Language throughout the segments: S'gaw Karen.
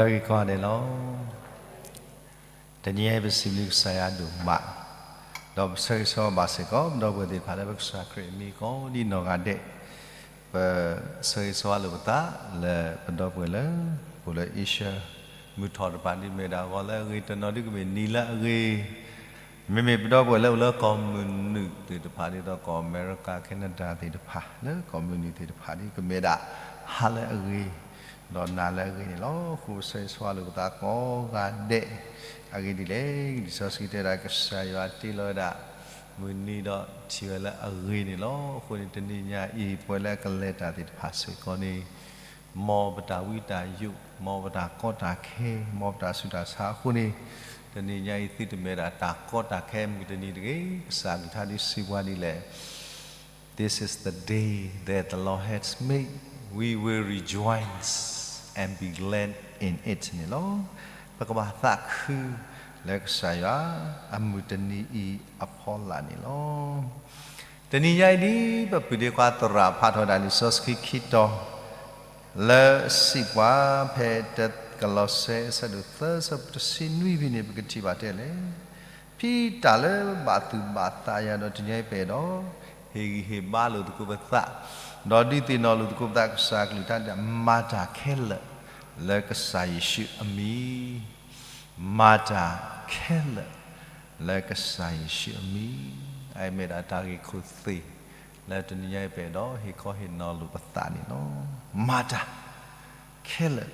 တၢ်ဂ့ၢ်ကီဒဲးလီၤ. တနံၤအံၤပစံးဘျုးကစၢ်ယွၤဒိၣ်မး, ဒီးပဆၢဂ့ၤဆၢဝါဘၣ်စ့ၢ်ကီး ပဒီပုၢ်ဝဲၢ်သ့ၣ်တဖၣ်လၢပကစၢ်ခရံာ်အမံၤ ကိးဒံနီၢ်ဂၤဒဲး, ပဆၢဂ့ၤဆၢဝါလိာ်ပသးလၢပဒီပုၢ်ဝဲၢ်လၢ ပအိၣ်လၢ Asia မုၢ်ထီၣ်တဖၣ် ဒ်မ့ၢ်ဒၣ်ဂီၤလၢအဂ့ၤ တနီၤဒုကမ့ၢ်နံၤလၢအဂ့ၤ မ့မ့ၢ်ပဒီပုၢ်ဝဲၢ်လၢအိၣ်လၢကီၢ်မုၢ်နုာ်သ့ၣ်တဖၣ် ဒ်သိးကီၢ်အမဲရကၤ Canada သ့ၣ်တဖၣ် လၢကီၢ်မုၢ်နုာ်သ့ၣ်တဖၣ် ဒ်ကမ့ၢ်ဒၣ်ဟါလၢအဂ့ၤ ဒီးနၤလၢအဂ့ၤန့ၣ်လီၤ. အဃိပဆၢဂ့ၤဆၢဝါလိာ်ပသးကိးဂၤဒဲး, အဂ့ၢ်ဒ်လဲၣ်, လံာ်စီဆှံတဲဒၣ် ကစၢ်ယွၤတ့လီၤဝဲဒၣ် မုၢ်နံၤဒီးထံၣ်ဝဲလၢအဂ့ၤန့ၣ်လီၤ. အဃိန့ၣ် တနံၤညါအံၤ ပဝဲလၢအကလဲၤတၢ်သ့ၣ်တဖၣ်စ့ၢ်ကီးန့ၣ် မ်ပတၢ်ဝံတၢ်ယိး, မ်ပတၢ်ကီတၢ်ခဲ, မ်ပတၢ်ဆူးတၢ်ဆါအဃိန့ၣ်, တနံၤညါအံၤ သုတမ့ၢ်ဒၣ်တၢ်ကီတၢ်ခဲမုၢ်တနံၤတဂ့ၤ. ကစၢ်အကလုၢ်ကထါဒုးစံးပှၤဒ်လဲၣ်, This is the day that the Lord has made. We will rejoice and be glad in it န့ၣ်လီၤ. ပကဘၣ်သးခုလၢကစၢ်ယွၤအမုၢ်တနံၤအံၤအဖီလာ်န့ၣ်လီၤ. တနံၤညါအံၤ ဒ်ပပုၢ်ဒ့ခွါသရၣ်ဖးထီၣ်ဝဲဒၣ်လံာ်စီဆှံခံတီၤ လၢစံးပှၤဖဲတကလီးစဲ အဆၢဒိၣ်သၢ အဆၢဖိတဆံနွံဖဲန့ၣ် ပကထံၣ်ဘၣ်တဲလဲၣ်, ဖဲတၢ်လၢဘၣ်သူၣ်ဘၣ်သးယၤဒီးတနံၤညါအံၤပအဲၣ်ဒိး ဟ့ၣ်ဂံၢ်ဟ့ၣ်ဘါလိာ်သကိးပသး, ဒီးဒုးသ့ၣ်နီၣ်လိာ်သကိးပသး ကစၢ်အကလုၢ်ကထါဒၣ် မၤတၢ်ခဲလၢာ်လၢကစၢ်ယ့ၣ်ၡူးအမံၤ မၤတၢ်ခဲလၢာ်လၢကစၢ်ယ့ၣ်ၡူးအမံၤ. အအံၤမ့ၢ်ဒၣ်တၢ်ဂ့ၢ်ခိၣ်သ့ၣ် လၢတနံၤညါအံၤပအဲၣ်ဒိးဟ့ၣ်ခီဟ့ၣ်နီၤလိာ်ပသးန့ၣ်လီၤ. မၤတၢ်ခဲလၢာ်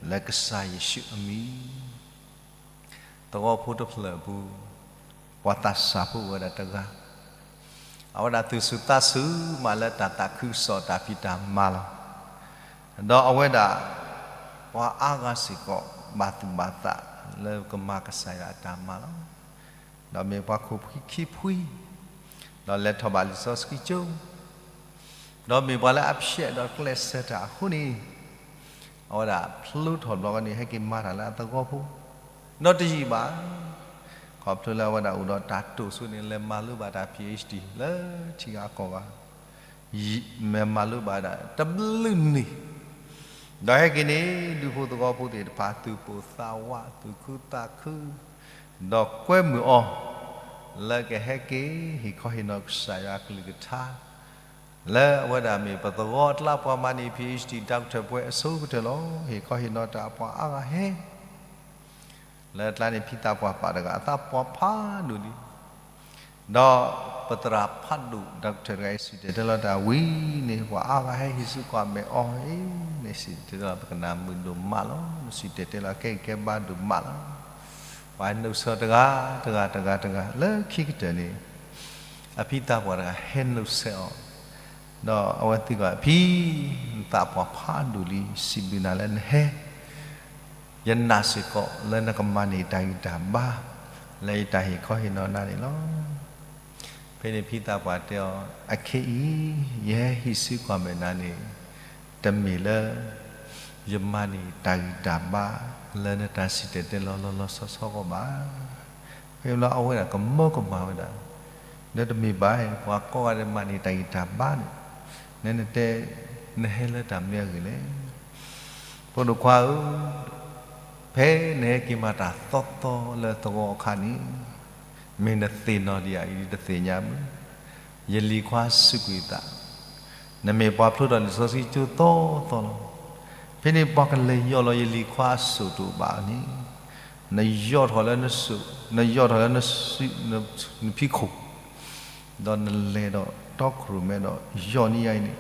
လၢကစၢ်ယ့ၣ်ၡူးအမံၤ. သဝီဖိတဖျၢၣ်အပူၤ ပှၤသးစၢ်ဖိအိၣ်ဝဲဒၣ်တဂၤ, အဝဲဒၣ်သူၣ်စူၤသးစူၤမးလၢတၢ်သးခုကစီၣ်တၢ်ဖံးတၢ်မၤလီၤ. ဒီးအဝဲဒၣ် ပှၤအါဂၤစ့ၢ်ကီး ဘၣ်သူၣ်ဘၣ်သးလၢကမၤကစၢ်ယွၤအတၢ်မၤလီၤ. ဒီးမ့ၢ်ပှၤခိၣ်ခံဖှံ, ဒီးလဲၤထီၣ်ဘၣ်လံာ်စီဆှံကၠိ ဒီးမ့ၢ်ပှၤလၢအဖျဲးဒီးကျဲးစၢးတၢ်အဃိန့ၣ်, အဝဲဒၣ်ဖျိထီၣ်ဘျီန့ၣ် ဟဲက့ၤမၤတၢ်လၢအသဝီဖိ, ဒီးတယံာ်ဘၣ်, ခီဖျိလၢအဝဲဒၣ်အိၣ်ဒီးတၢ်တိာ်ဆိန့ၣ် လဲၤမၤလိဘၣ်တၢ် PhD လၢထံဂၤကီၢ်ဂၤ မ့ၢ်မၤလိဘၣ်ဒၣ်တဘျုးနံၣ်, ဒီးဟဲက့ၤန့ၣ် ဒူဖိသဝီဖိသ့ၣ်တဖၣ် သူၣ်ပိၢ်သးဝး သူၣ်ခုသးခု, ဒီးကွဲမုာ်အီၤ လၢကဟဲက့ၤ ဟ့ၣ်ခီဟ့ၣ်နီၤကစၢ်ယွၤအကလုၢ်ကထါ, လၢအဝဲဒၣ်မ့ၢ်ပသဝီအကျါ ပှၤမၤန့ၢ် PhD doctor ပှဲၤအဆိကတၢၢ်လီၤ. ဟ့ၣ်ခီဟ့ၣ်နီၤတၢ် ပှၤအါဂၤဟဲ လၢအကျါန့ၣ် ဖံသးပှၢ်ပာ်တဂၤ အသးပှၢ်ဖးဒိၣ်လံ, ဒီးပသရၣ်ဖးဒိၣ် doctor တဂၤအံၤ စံၣ်တဲၤတဲလီၤတၢ်ဝံၤန့ၣ် ပှၤအါဂၤဟဲဟံးစုကွၢ်မဲာ်အီၤအံၤန့ၣ် စံၣ်တဲၤတဲလီၤ ပကနၣ်မုာ်ဒိၣ်မးလီၤ. စံၣ်တဲၤတဲလီၤကဲကဲဘါဒိၣ်မးလီၤ. ပှၤဟဲနုာ်ဆဲးတဂၤ တဂၤ တဂၤ တဂၤ လၢခံကတၢၢ်န့ၣ် အဖံသးပှၢ်တဂၤဟဲနုာ်ဆဲးအီၤ, ဒီးအဝဲသံကွၢ် ဖံ, နသးပှၢ်ဖးဒိၣ်လံ စံးဘျုးနၤလၢနဟဲ ယနာ်စ့ၢ်ကီးလၢနကမၤန့ၢ်တၢ်ဂံၢ်တၢ်ဘါ လၢယတၢ်ဟ့ၣ်ခီဟ့ၣ်နီၤနၤန့ၣ်လီၤ. ဖဲန့ၣ်ဖံသးပှၢ်တဲအီၤ, အခဲအံၤ ယဟဲဟံးစုကွၢ်မဲာ်နၤန့ၣ် တမ့ၢ်လၢ ယမၤန့ၢ်တၢ်ဂံၢ်တၢ်ဘါ လၢနတၢ်စံၣ်တဲၤတဲလီၤလီၤလီၤဆီဆီဂီၢ်ဘၣ်. ဖဲလီၤအဝဲဒၣ်ကမၢကမၣ်ဝဲဒၣ်, ဒီးတမ့ၢ်ဘၣ် ပှၤကိးဂၤဒဲးမၤန့ၢ်တၢ်ဂံၢ်တၢ်ဘါန့ၣ်, နနတဲ နဟဲလၢတၢ်မနုၤအဂ့ၢ်လဲၣ်. ဖိဒိၣ်ခွါဧၢ, ဖဲနဟဲက့ၤမၤတၢ်သီသီလၢသဝီအခါန့ၣ်, မ့ၢ်နသ့ၣ်နီၣ်ဒံးဧါ ယတသ့ၣ်ညါမုၢ်, ယလံၤခွါစူးကွံာ်သး, နမ့ၢ်ပှၤဖျိထီၣ်လံာ်စီဆှံကၠိသီသီလီၤ. ဖဲန့ၣ် ပှၤကလဲၤယီၢ်လီၤယလံၤခွါအစိၣ်တအိၣ်ဘၣ်န့ၣ်, နယီၢ်ထီၣ်လၢနစိၣ်, နယီၢ်ထီၣ်လၢန နဖံးခိၣ်, ဒီးနလဲၤဒီးတီခိၣ်ရိၣ်မဲဒီးယီၢ်န့ၢ်ယၤအံၤန့ၣ်,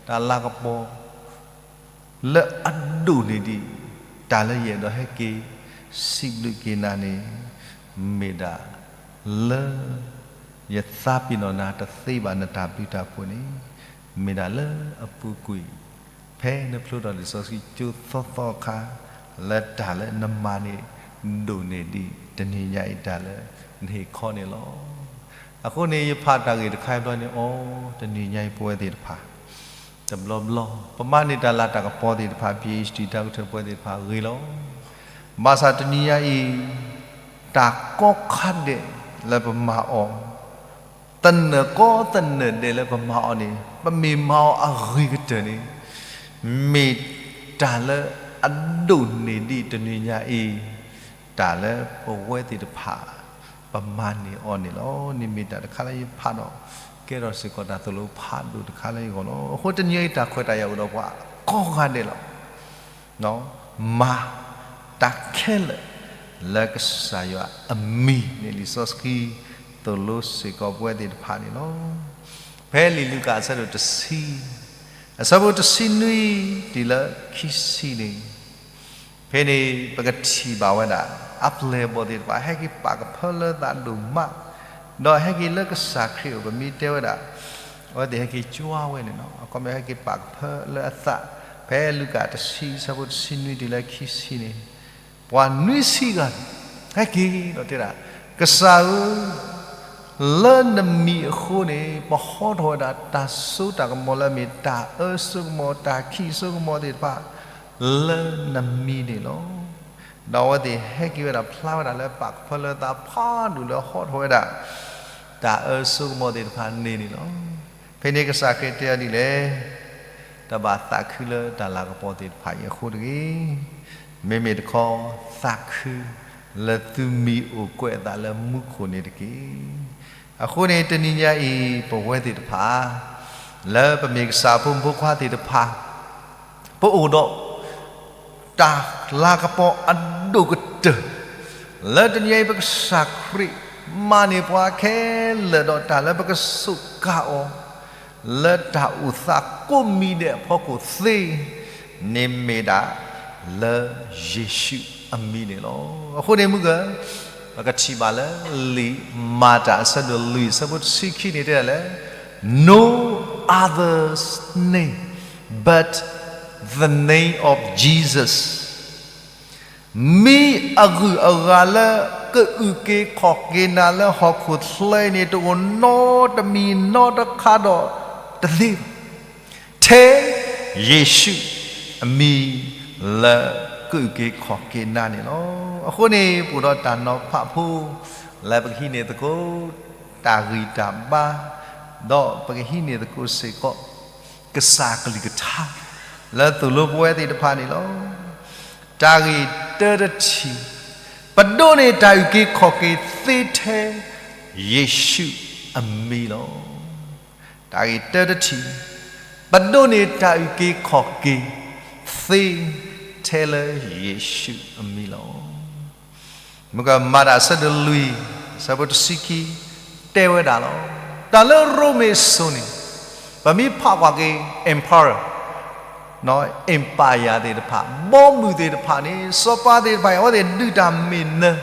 တၢ်လၤကပီၤ လၢအဒိၣ်န့ၢ်ဒံး တၢ်လၢယအဲၣ်ဒိးဟဲက့ၤ စံးဘျုးက့ၤနၤန့ၣ်, မ့ၢ်ဒၣ်လၢ ယသးပ့ၤနီၣ်နၤတသ့ဘၣ် နတၢ်ဘျုးတၢ်ဖှိၣ်န့ၣ်, မ့ၢ်ဒၣ်လၢအပူၤကွံာ် ဖဲနဖျိထီၣ်လံာ်စီဆှံကၠိသီသီအခါ, လၢတၢ်လၢနမၤန့ၢ် ဒိၣ်န့ၢ်ဒံး တနံၤညါအံၤတၢ်လၢနဟ့ၣ်ခီန့ၣ်လီၤ. အဃိန့ၣ် ယဖးတၢ်ဂ့ၢ်တခါအံၤဘျီန့ၣ် အိ တနံၤညါအံၤ ပဝဲသ့ၣ်တဖၣ် တဘျီဘျီ ပမၤန့ၢ်တၢ်လၤတၢ်ကပီၤသ့ၣ်တဖၣ် PhD doctor ပဝဲသ့ၣ်တဖၣ်ဂ့ၤလီၤ. ဘၣ်ဆၣ်တနံၤညါအံၤ တၢ်ကီခါဒဲးလၢပမၤအီၤ, သနၢၣ်ကီသနၢၣ်ဒဲးလၢပမၤအီၤန့ၣ် ပမ့ၢ်မၤအီၤအဂ့ၤကတၢၢ်န့ၣ် မ့ၢ်တၢ်လၢ အဒိၣ်န့ၢ်ဒံးတနံၤညါအံၤ, တၢ်လၢပဝဲသ့ၣ်တဖၣ် ပမၤန့ၢ်အီၤန့ၣ်လီၤ. န့ၣ်မ့ၢ်တၢ်တခါလၢယဖးဒီး ကဲထီၣ်စ့ၢ်ကီးတၢ်သိၣ်လိဖးဒိၣ်တခါလၢယဂီၢ်လီၤ. အဃိတနံၤအံၤတၢ်ခွဲးတၢ်ယာ်အိၣ်ဒီးပှၤကိးဂၤဒဲးလီၤ. မၤတၢ်ခဲလၢာ် လၢကစၢ်ယွၤအမံၤန့ၣ် လံာ်စီဆှံသိၣ်လိစ့ၢ်ကီးပဝဲသ့ၣ်တဖၣ်န့ၣ်လီၤ. ဖဲလံာ်လူၤကၣ်အဆၢဒိၣ်တဆံ, အဆၢဖိတဆံနွံ တုၤလၢခံဆံန့ၣ်, ဖဲန့ၣ်ပကထံၣ်ဘၣ်ဝဲဒၣ် အပျဲၢ်အဘီၣ်သ့ၣ်တဖၣ် ဟဲက့ၤပာ်ကဖၢလၢသးဒိၣ်မး, ဒီးဟဲက့ၤလၢကစၢ်ခရံာ်အိၣ် ပမ့ၢ်တဲဝဲဒၣ် အဝဲသ့ၣ်ဟဲက့ၤကွၢ်ဝဲန့ၣ်လီၤ. အခီပညီဟဲက့ၤပာ်ကဖၢလၢအသး, ဖဲလူၤကၣ်တဆံ အဆၢဖိတဆံနွံ တုၤလၢခံဆံန့ၣ်, ပှၤနွံဆံဂၤန့ၣ် ဟဲက့ၤဒီးတဲဒၣ်, ကစၢ်ဧၢ, လၢနမံၤအဃိန့ၣ် ပဟီထီၣ်ဝဲဒၣ်တၢ်စိတၢ်ကမီၤလၢအမ့ၢ်တၢ်အၢစိကမီၤ တၢ်ခံးစိကမီၤသ့ၣ်တဖၣ် လၢနမံၤန့ၣ်လီၤ. ဒီးအဝဲသ့ၣ်ဟဲက့ၤဝဲဒၣ်ဖျါဝဲဒၣ်လၢပာ်ကဖၢလၢသးဖးဒိၣ်လၢဟီထီၣ်ဝဲဒၣ် တၢ်အၢစိကမီၤသ့ၣ်တဖၣ်န့ၣ်န့ၣ်လီၤ. ဖဲန့ၣ်ကစၢ်ခရံာ်တဲအီၤဒ်လဲၣ်, တဘၣ်သးခုလၢတၢ်လၤကပီၤသ့ၣ်တဖၣ်အံၤအဃိတဂ့ၤ, မ့မ့ၢ်တခီ သးခုလၢသုမံၤအိၣ်ကွဲးအသးလၢမူခိၣ်န့ၣ်တက့ၢ်. အဃိန့ၣ်တနံၤညါအံၤ ပဝဲသ့ၣ်တဖၣ် လၢပမ့ၢ်ကစၢ်အဖိမုၣ်ဖိခွါသ့ၣ်တဖၣ် ပအိၣ်ဒီး တၢ်လၤကပီၤအဒိၣ်ကတၢၢ် လၢတနံၤအံၤ ပကစၢ်ခရံာ်မၤန့ၢ်ပှၤခဲလၢာ်ဒီးတၢ်လၢပကစူးကါအီၤ လၢတၢ်အိၣ်သးကိးမံၤဒဲးအဖီခိၣ်သ့ န့ၣ်မ့ၢ်ဒၣ်လၢယ့ၣ်ၡူးအမံၤန့ၣ်လီၤ. အဃိန့ၣ်မုၢ်ဂီၤ ပကထံၣ်ဘၣ်လၢလံာ်မၤတၢ်အဆၢဒိၣ်လွံၢ်အဆၢဖိတဆံခံန့ၣ်တဲဒ်လဲၣ်, No other name but the name of Jesus. မံၤအဂုၤအဂၤလၢကအုၣ်က့ၤခီၣ်က့ၤနၤလၢဟီၣ်ခိၣ်ချၢအံၤန့ၣ် တအိၣ်နီတမံၤနီတခါဒီးတသ့ဘၣ် ထဲယ့ၣ်ၡူးအမံၤလၢကအုၣ်က့ၤခီၣ်က့ၤနၤန့ၣ်လီၤ. အဃိန့ၣ် ပအိၣ်ဒီးတၢ်နီၤဖးဖိ လၢပကဟံးန့ၢ်သကိး တၢ်ဂံၢ်တၢ်ဘါ, ဒီးပကဟံးန့ၢ်သကိးစ့ၢ်ကီး ကစၢ်ကလုၢ်ကထါ လၢသိၣ်လိပဝဲသ့ၣ်တဖၣ်န့ၣ်လီၤ. တၢ်ဂ့ၢ်တၢတထံၣ်, ပဒိးန့ၢ်တၢ်အုၣ်က့ၤခီၣ်က့ၤသ့ထဲ ယ့ၣ်ၡူးအမံၤလီၤ. တၢ်ဂ့ၢ်တၢတထံၣ်, ပဒိးန့ၢ်တၢ်အုၣ်က့ၤခီၣ်က့ၤသ့ထဲလၢယ့ၣ်ၡူးအမံၤလီၤ. မုၢ်ကမၤတၢ်အဆၢဒိၣ်လွံၢ် အဆၢဖိတဆံခံ တဲဝဲဒၣ်လီၤ. တၢ်လၢရိမ့ၤစိၤန့ၣ် ပမ့ၢ်ဖးကွၢ်က့ၤ emperor, empire သ့ၣ်တဖၣ် ဘီမုၢ်သ့ၣ်တဖၣ်န့ၣ် စီၤပၤသ့ၣ်တဖၣ်အံၤ အဝဲသ့ၣ်ဒုးတၢ်မ့ၢ်နၢၤ,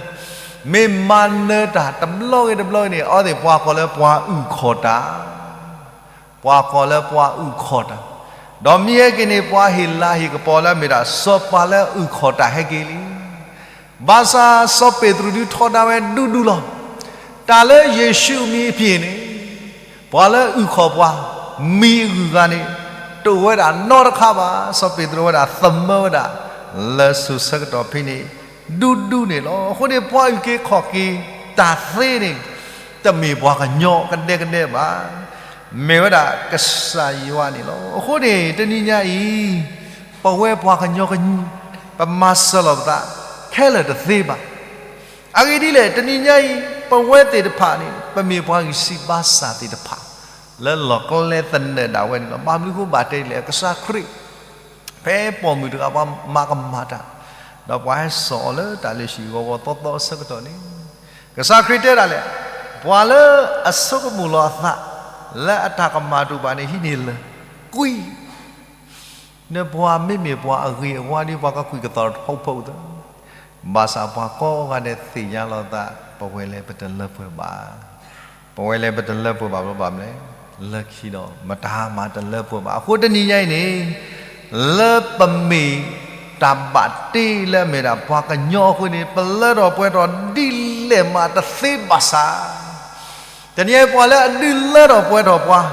မ့ၢ်မၤနၢၤတၢ်တဘျီဂ့ၤတဘျီဂ့ၤန့ၣ် အဝဲသ့ၣ်ပှၤကိးလၢပှၤအုၣ်ခီၣ်တၢ် ပှၤကိးလၢပှၤအုၣ်ခီၣ်တၢ်, ဒီးမ့ၢ်ဟဲက့ၤန့ၣ် ပှၤဟ့ၣ်လၤဟ့ၣ်ကပီၤလၢအမ့ၢ်ဒၣ် စီၤပၤလၢအုၣ်ခီၣ်တၢ်ဟဲက့ၤလံ. ဘၣ်ဆၣ်စီၤပ့းတရူးဒုးထီဒါဝဲဒူဒူလီၤ. တၢ်လၢယ့ၣ်ၡူးအမံၤအဖံးန့ၣ် ပှၤလၢအုၣ်ခီၣ်ပှၤ မံၤအဂုၤအဂၤန့ၣ် တအိၣ်ဝဲဒၣ်နီတခါဘၣ်. စီၤပ့းတရူးဝဲဒၣ်သမၢဝဲဒၣ် လၢစိၤဆၢကတီၢ်ဖဲန့ၣ် ဒူဒူန့ၣ်လီၤ. အဃိန့ၣ် ပှၤအုၣ်က့ၤခီၣ်က့ၤတၢ်သ့န့ၣ် တမ့ၢ်ပှၤကညီကဒဲကဒဲဘၣ်. မ့ၢ်ဝဲဒၣ်ကစၢ်ယွၤန့ၣ်လီၤ. အဃိန့ၣ် တနံၤညါအံၤ ပဝဲပှၤကညီ ပမၤစၢၤလီၤပသး ခဲလၢာ်တသ့ဘၣ်. အဂ့ၢ်ဒ်လဲၣ် တနံၤညါအံၤ ပဝဲသ့ၣ်တဖၣ်န့ၣ် ပမ့ၢ်ပှၤဂံၢ်စၢ်ဘါစၢ်သ့ၣ်တဖၣ် လၢလီၢ်ကျဲသနၢၣ်ဒၣ်ဝဲန့ၣ်လီၤ. ဘၣ်မနုၤဃိဘၣ်တဲလဲၣ် ကစၢ်ခရံာ် ဖဲပိာ်မုၣ်တဂၤ ပှၤမၤကမၣ်တၢ် ဒီးပှၤဟဲစိာ်အီၤလၢတၢ်လုၢ်ဟံၣ်ဂီၤဂီၤသီသီအဆၢကတီၢ်န့ၣ် ကစၢ်ခရံာ်တဲဒၣ်လဲၣ်, ပှၤလၢအဆိကမိၣ်လီၤအသး လၢအတၢ်ကမၣ်တအိၣ်ဘၣ်န့ၣ် ဟံးန့ၢ်လၢာ်ကွံာ် နပှၤမ့မ့ၢ်ပှၤအဂ့ၤအဝါဒီး ပှၤကကွံာ်ကသီၣ်တဖီဖိသၢ, ဘၣ်ဆၣ်ပှၤကိးဂၤဒဲးသ့ၣ်ညါလီၤသး ပဝဲလဲၤပတလၢပှဲၤဘၣ်. ပဝဲလဲၤပတလၢပှဲၤဘၣ် ဘၣ်မနုၤလဲၣ်, လၢခံဒီးမတၤမၤတလၢပှဲၤဘၣ်. အဃိတနံၤညါအံၤန့ၣ် လၢပမ့ၢ်တၢ်ဘၣ်တ့လၢအမ့ၢ်ဒၣ်ပှၤကညီအဃိန့ၣ် ပလၢထီၣ်ပှဲၤထီၣ်ဒ်လဲၣ်မးတသ့ဘၣ်ဆၣ် တနံၤအံၤပှၤလၢအဒုးလၢထီၣ်ပှဲၤထီၣ်ပှၤ,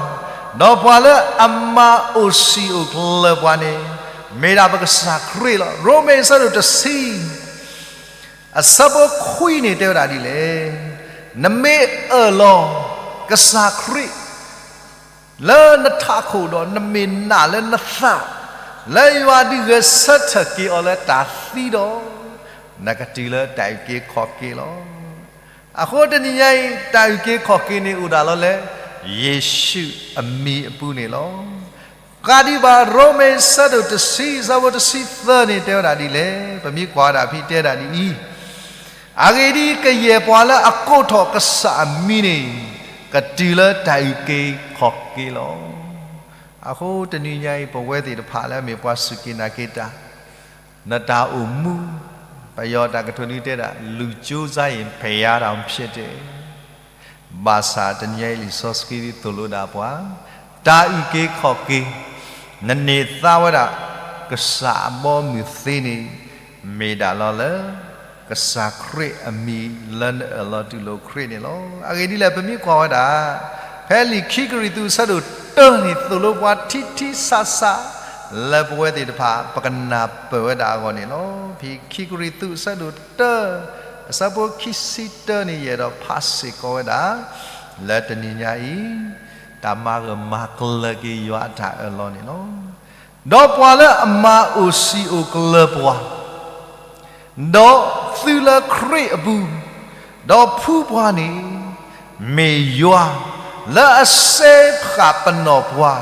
ဒီးပှၤလၢအမၤအိၣ်စံာ်အိၣ်ကျၢၤပှၤန့ၣ် မ့ၢ်ဒၣ်ပကစၢ်ခရံာ်လီၤ. ရိမ့ၤအဆၢဒိၣ်တဆံ အဆၢဖိခွံန့ၣ်တဲဝဲဒၣ်ဒ်လဲၣ်, နမ့ၢ်အၢၣ်လီၤကစၢ်ခရံာ် လၢနထးခိၣ်ဒီးနမ့ၢ်နာ်လၢနသး လၢယွၤဒုးဂဲၤဆၢထၢၣ်က့ၤအီၤလၢတၢ်သံဒီး, နကတုၤလၢတၢ်အုၣ်က့ၤခီၣ်က့ၤလီၤ. အဃိတနံၤညါအံၤ တၢ်အုၣ်က့ၤခီၣ်က့ၤန့ၣ်အိၣ်ဒၣ်လီၤလၢ ယ့ၣ်ၡူးအမံၤအပူၤန့ၣ်လီၤ. ဃးဒံးဘၣ်ရိမ့ၤဆၢဒိၣ်တဆံ ဆၢဖိတဆံသၢန့ၣ် တဲဝဲဒၣ်ဒ်လဲၣ်, ပမ့ၢ်ကွၢ်ဝဲဒၣ်ဖဲတဲဒၣ်ဒ်အံၤ, အဂ့ၢ်ဒ်အံၤ, ကယဲၢ်ပှၤလၢအကိးထီၣ်ကစၢ်အမံၤန့ၣ် ကတုၤလၢတၢ်အုၣ်က့ၤခီၣ်က့ၤလီၤ. အဃိတနံၤညါအံၤ ပဝဲသ့ၣ်တဖၣ်လၢအမ့ၢ်ပှၤစူၢ်က့ၤနာ်က့ၤတၢ်, နတၢ်အိၣ်မူ, ပယီၤတၢ်ကတိၤန့ၣ်တဲဒၣ် လူၤကၠိစါအံၤ ဖယါတၢ်ဖျဲးတဲ ဘၣ်ဆၣ်တနံၤညါအံၤလံာ်စီဆှံသိၣ်လိဒၣ်ပှၤ, တၢ်အုၣ်က့ၤခီၣ်က့ၤ, နန့ၢ်သါဝဲဒၣ် ကစၢ်အဘီအမုၢ်သ့န့ၣ် မ့ၢ်ဒၣ်လီၤလၢ ကစၢ်ခရံာ်အမံၤလၢနအၢၣ်လီၤတူၢ်လိာ်ခရံာ်န့ၣ်လီၤ. အဂ့ၢ်ဒ်လဲၣ် ပမ့ၢ်ကွၢ်ဝဲဒၣ် ဖဲလံာ်ခံကရံၣ်သူးအဆၢဒိၣ်တၢန့ၣ် သိၣ်လိပှၤထံထံဆးဆး လၢပဝဲသ့ၣ်တဖၣ် ပကနၢ်ပၢၢ်ဝဲဒၣ်အဂီၢ်န့ၣ်လီၤ. ဖဲခံကရံၣ်သူးအဆၢဒိၣ်တၢ အဆၢဖိခံဆံတၢန့ၣ် ယအဲၣ်ဒိးဖးစ့ၢ်ကီးဝဲဒၣ် လၢတနံၤညါအံၤ တၢ်မၤဂၢၢ်မၤကျၢၤက့ၤယွၤအတၢ်အၢၣ်လီၤန့ၣ်လီၤ. ဒီးပှၤလၢအမၤအိၣ်စံာ်အိၣ်ကျၢၤပှၤ ဒီးသုလၢခရံာ်အပူၤ, ဒီးဖုပှၤန့ၣ် မ့ၢ်ယွၤလၢအစဲဃာ်ပနီၢ်ပှၤ,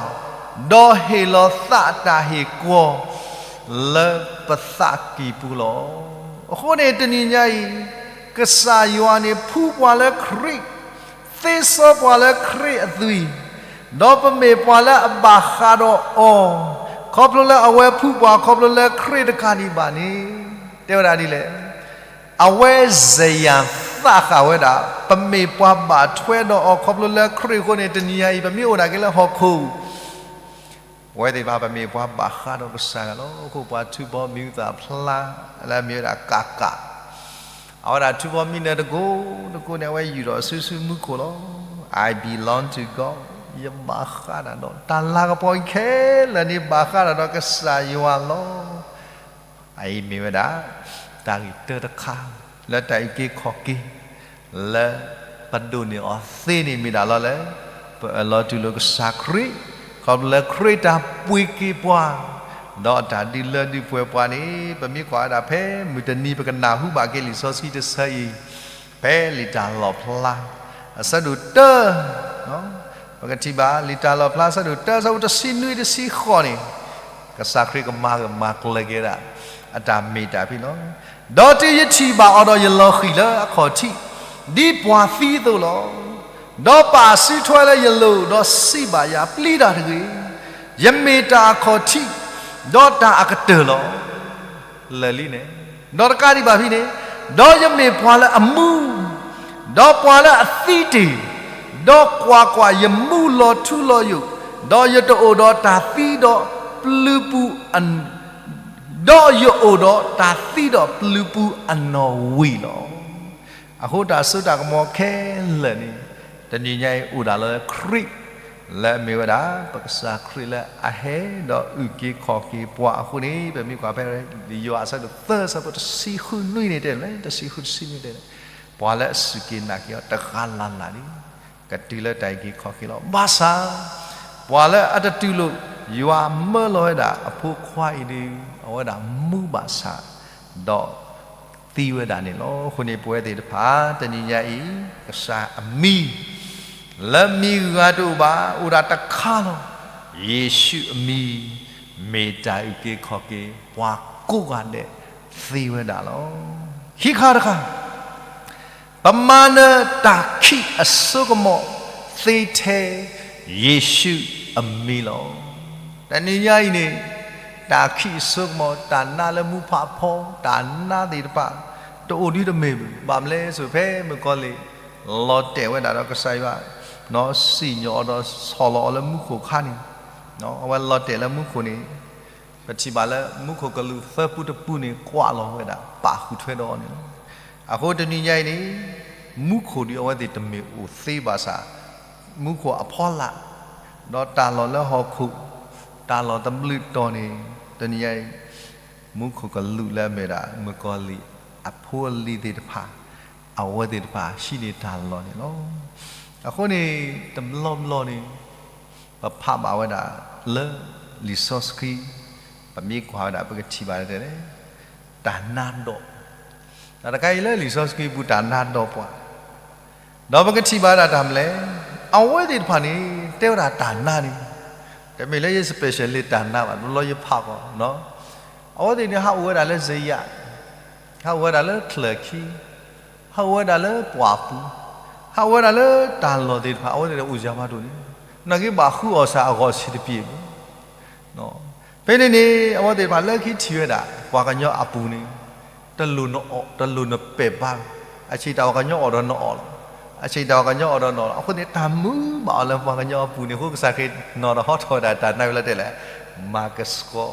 ဒီးဟ့ၣ်လီၤသးအတၢ်ဟ့ၣ်ကီၤ လၢပသးကံၢ်ပူၤလီၤ. အဃိန့ၣ်တနံၤညါအံၤ ကစၢ်ယွၤန့ၣ်ဖုပှၤလၢခရံာ် သ့စီပှၤလၢခရံာ်အသွံၣ်, ဒီးပမ့ၢ်ပှၤလၢအဘၣ်ဃးဒီးအီၤ, ခီဖျိလၢအဝဲဖုပှၤ ခီဖျိလၢခရံာ်တကးဒံးဘၣ်န့ၣ်, တဲဝဲဒၣ်ဒ်လဲၣ်, အဝဲစဲယၢ်သးဃာ်ဝဲဒၣ် ပမ့ၢ်ပှၤဘၣ်ထွဲဒီးအီၤ ခီဖျိလၢခရံာ်အဃိန့ၣ် တနံၤညါအံၤ ပမ့ၢ်အိၣ်ဒၣ်က့ၤလၢဟီၣ်ခိၣ် ပဝဲသ့ၣ်တဖၣ်ပမ့ၢ်ပှၤဘၣ်ဃးဒီးကစၢ်ယွၤလီၤ. အဃိပှၤထူဘီမံၤအုၣ်သးဖျါ လၢအမ့ၢ်ဝဲဒၣ်ကးကး, အဝဲဒၣ်ထူဘီမံၤနၢၤတကိးတကိးန့ၣ် အဝဲယူာ်ထီၣ်အစုဆူမူခိၣ်လီၤ. I belong to God, ယဘၣ်ဃးဒၣ်ဒီး တၢ်လၤကပီၤအံၤခဲလၢာ်န့ၣ် ဘၣ်ဃးဒၣ်ဒီးကစၢ်ယွၤလီၤ. အအံၤမ့ၢ်ဝဲဒၣ် တၢ်ဂ့ၢ်တၢတခါ လၢတၢ်အုၣ်က့ၤခီၣ်က့ၤ လၢပဒိးန့ၢ်အီၤသ့န့ၣ်မ့ၢ်ဒၣ်လီၤလၢ ပအၢၣ်လီၤတူၢ်လိာ်ကစၢ်ခရံာ်, ခီဖျိလၢခရံာ်တၢ်ပှ့ၤက့ၤပှၤ, ဒီးအတၢ်ဒုးလၢဒုးပှဲၤပှၤန့ၣ် ပမ့ၢ်ကွၢ်ဝဲဒၣ်ဖဲမုၢ်တနံၤ ပကနၢ်ဟူဘၣ်က့ၤလံာ်စီဆှံတဆၢအံၤ, ဖဲလံာ်တၢ်လီၣ်ဖျါ အဆၢဒိၣ်တၢ ပကထံၣ်ဘၣ် လံာ်တၢ်လီၣ်ဖျါ အဆၢဒိၣ်တၢ အဆၢဖိတဆံနွံတဆံဃိးန့ၣ်, ကစၢ်ခရံာ်ကမၤဂၢၢ်မၤကျၢၤက့ၤဒၣ် အတၢ်မ့ၢ်တၢ်ဖံးလီၤ. ဒီးတုၤယထံၣ်ဘၣ်အီၤဒီး ယလီၤဃံၤလၢအခီၣ်ထံး ဒ်ပှၤသံအသိးလီၤ. ဒီးပာ်စုထွဲလၢယလိၤ ဒီးစံးဘၣ်ယၤ, ပျံၤတၢ်တဂ့ၤ, ယမ့ၢ်တၢ်အခီၣ်ထံး ဒီးတၢ်အကတၢၢ်လီၤ. လၢာ်လံန့ၣ်, ဒီးတကးဒံးဘၣ်ဖဲန့ၣ်, ဒီးယမ့ၢ်ပှၤလၢအမူ ဒီးပှၤလၢအသံတ့ၢ်, ဒီးကွၢ်ကွၢ်, ယမူလီၤထူလီၤယိာ်, ဒီးယတအိၣ်ဒီးတၢ်သံဒီးပျုၤပူၤ, ဒီးယအိၣ်ဒီးတၢ်သံဒီးပျုၤပူၤအနီၢ်ဝံၤလီၤ. အဃိတၢ်စိတၢ်ကမီၤခဲလၢာ်န့ၣ် တနံၤညါအံၤအိၣ်ဒၣ်လၢခရံာ် လၢအမ့ၢ်ဝဲဒၣ် ပကစၢ်ခရံာ်လၢအဟဲဒီးအုၣ်က့ၤခီၣ်က့ၤပှၤအဃိန့ၣ် ပမ့ၢ်ကွၢ်ဖဲ ယိၤဟၣ်အဆၢဒိၣ်သၢ အဆၢဖိတဆံဃုနွံန့ၣ်တဲလဲၣ်, တဆံဃုတဆံနွံတဲလဲၣ်, ပှၤလၢအစူၢ်က့ၤနာ်က့ၤအီၤတဂၤလၢ်လၢ်န့ၣ် ကတုၤလၢတၢ်အုၣ်က့ၤခီၣ်က့ၤလီၤ. ဘၣ်ဆၣ် ပှၤလၢအတတူၢ်လိာ် ယွၤမၢလီၤဝဲဒၣ်အဖိခွါအံၤဒီး အဝဲဒၣ်မူဘၣ်ဆၣ် ဒီးသံဝဲဒၣ်န့ၣ်လီၤ. အဃိန့ၣ် ပဝဲသ့ၣ်တဖၣ် တနံၤညါအံၤ ကစၢ်အမံၤ လၢမံၤဂၤတအိၣ်ဘၣ်, အိၣ်ဒၣ်တခါလီၤ. ယ့ၣ်ၡူးအမံၤ မ့ၢ်တၢ်အုၣ်က့ၤခီၣ်က့ၤ ပှၤကိးဂၤဒဲးသ့ဝဲဒၣ်လီၤ. ခံခါတခါ ပမၤနၢၤတၢ်ခံးအစိကမီၤသ့ထဲ ယ့ၣ်ၡူးအမံၤလီၤ. တနံၤညါအံၤန့ၣ် တၢ်ခံးအစိကမီၤ တၢ်နါလၢမူဖးဖီ တၢ်နါသ့ၣ်တဖၣ် တအိၣ်ဒံးတမ့ၢ်ဘၣ်. ဘၣ်မနုၤလဲၣ်ဆို ဖဲမုၣ်ကီၤလံၢ် လီၤတဲာ်ဝဲဒၣ်ဒီးကစၢ်ယွၤ စံၣ်ညီၣ်အီၤဒီးဆီၣ်လီၤအီၤလၢမူခိၣ်အခါန့ၣ်, အဝဲလီၤတဲာ်လၢမူခိၣ်န့ၣ် ပထံၣ်ဘၣ်လၢမူခိၣ်ကလူးသၢပူတပူန့ၣ် ကွၢ်လီၤဝဲဒၣ် ပာ်ဃုာ်ထွဲဒီးအီၤန့ၣ်လီၤ. အဃိတနံၤညါအံၤန့ၣ် မူခိၣ်ဒီးအဝဲသ့ၣ်တမ့ၢ်အိၣ်သ့ဘၣ်ဆၣ် မူခိၣ်အဖီလာ် ဒီးတၢ်လီၢ်လၢဟီၣ်ခိၣ် တၢ်လီၢ်တဘျုးတီၤန့ၣ် တနံၤညါအံၤ မူခိၣ်ကလူးလၢအမ့ၢ်ဒၣ် မုၣ်ကီၤလံၢ်အဖိအလံၤသ့ၣ်တဖၣ် အဝဲသ့ၣ်တဖၣ်ဟံးန့ၢ်တၢ်လီၢ်န့ၣ်လီၤ. အဃိန့ၣ် တဘျီဘျီန့ၣ် ပဖးဘၣ်ဝဲဒၣ်လၢလံာ်စီဆှံ ပမ့ၢ်ကွၢ်ဝဲဒၣ် ပကထံၣ်ဘၣ်တဲလဲၣ်, တၢ်နါဒီး, တၢ်တခါအံၤလၢလံာ်စီဆှံပူၤ တၢ်နါဒီးပှၤ, ဒီးပကထံၣ်ဘၣ်ဒၣ်တၢ်မနုၤလဲၣ်, အဝဲသ့ၣ်တဖၣ်န့ၣ် တဲဝဲဒၣ်တၢ်နါန့ၣ်, တမ့ၢ်လၢယ special လၢတၢ်နါဘၣ်, တဘျီယဖးကီး, အဝဲသ့ၣ်န့ၣ် ဟးအိၣ်ဝဲဒၣ်လၢစယး, ဟးအိၣ်ဝဲဒၣ်လၢချၢၣ်ခံ, ဟးအိၣ်ဝဲဒၣ်လၢပှၢ်ပူၤ, ဟးအိၣ်ဝဲဒၣ်လၢတၢ်လီၢ်သ့ၣ်တဖၣ် အဝဲသ့ၣ်အိၣ်စှၤမးဒိၣ်န့ၣ်, နာ်က့ဘၣ်ဃုအီၣ်ဆၣ်အဂီၢ်ဆံးတပျ့ၤဘၣ်. ဖဲန့ၣ်န့ၣ် အဝဲသ့ၣ်တဖၣ်လၢခံထံၣ်ဝဲဒၣ် ပှၤကညီအပူၤန့ၣ်, တလိၣ်နအီၣ်, တလိၣ်နပဲာ်ဘါ, အဆံးတၢ်ပှၤကညီအီၣ်ဒီးနအီၣ်လီၤ, အဆံးတၢ်ပှၤကညီအီၣ်ဒီးနအီၣ်လီၤ. အဃိန့ၣ် တၢ်မုာ်ဘၣ်အီၤလၢပှၤကညီအပူၤန့ၣ် အဃိကစၢ်ခရံာ်နီၤဒီးဟီထီၣ်ဝဲဒၣ်တၢ်နါဝံၤလၢတဲလဲၣ်, မၤကဆှီ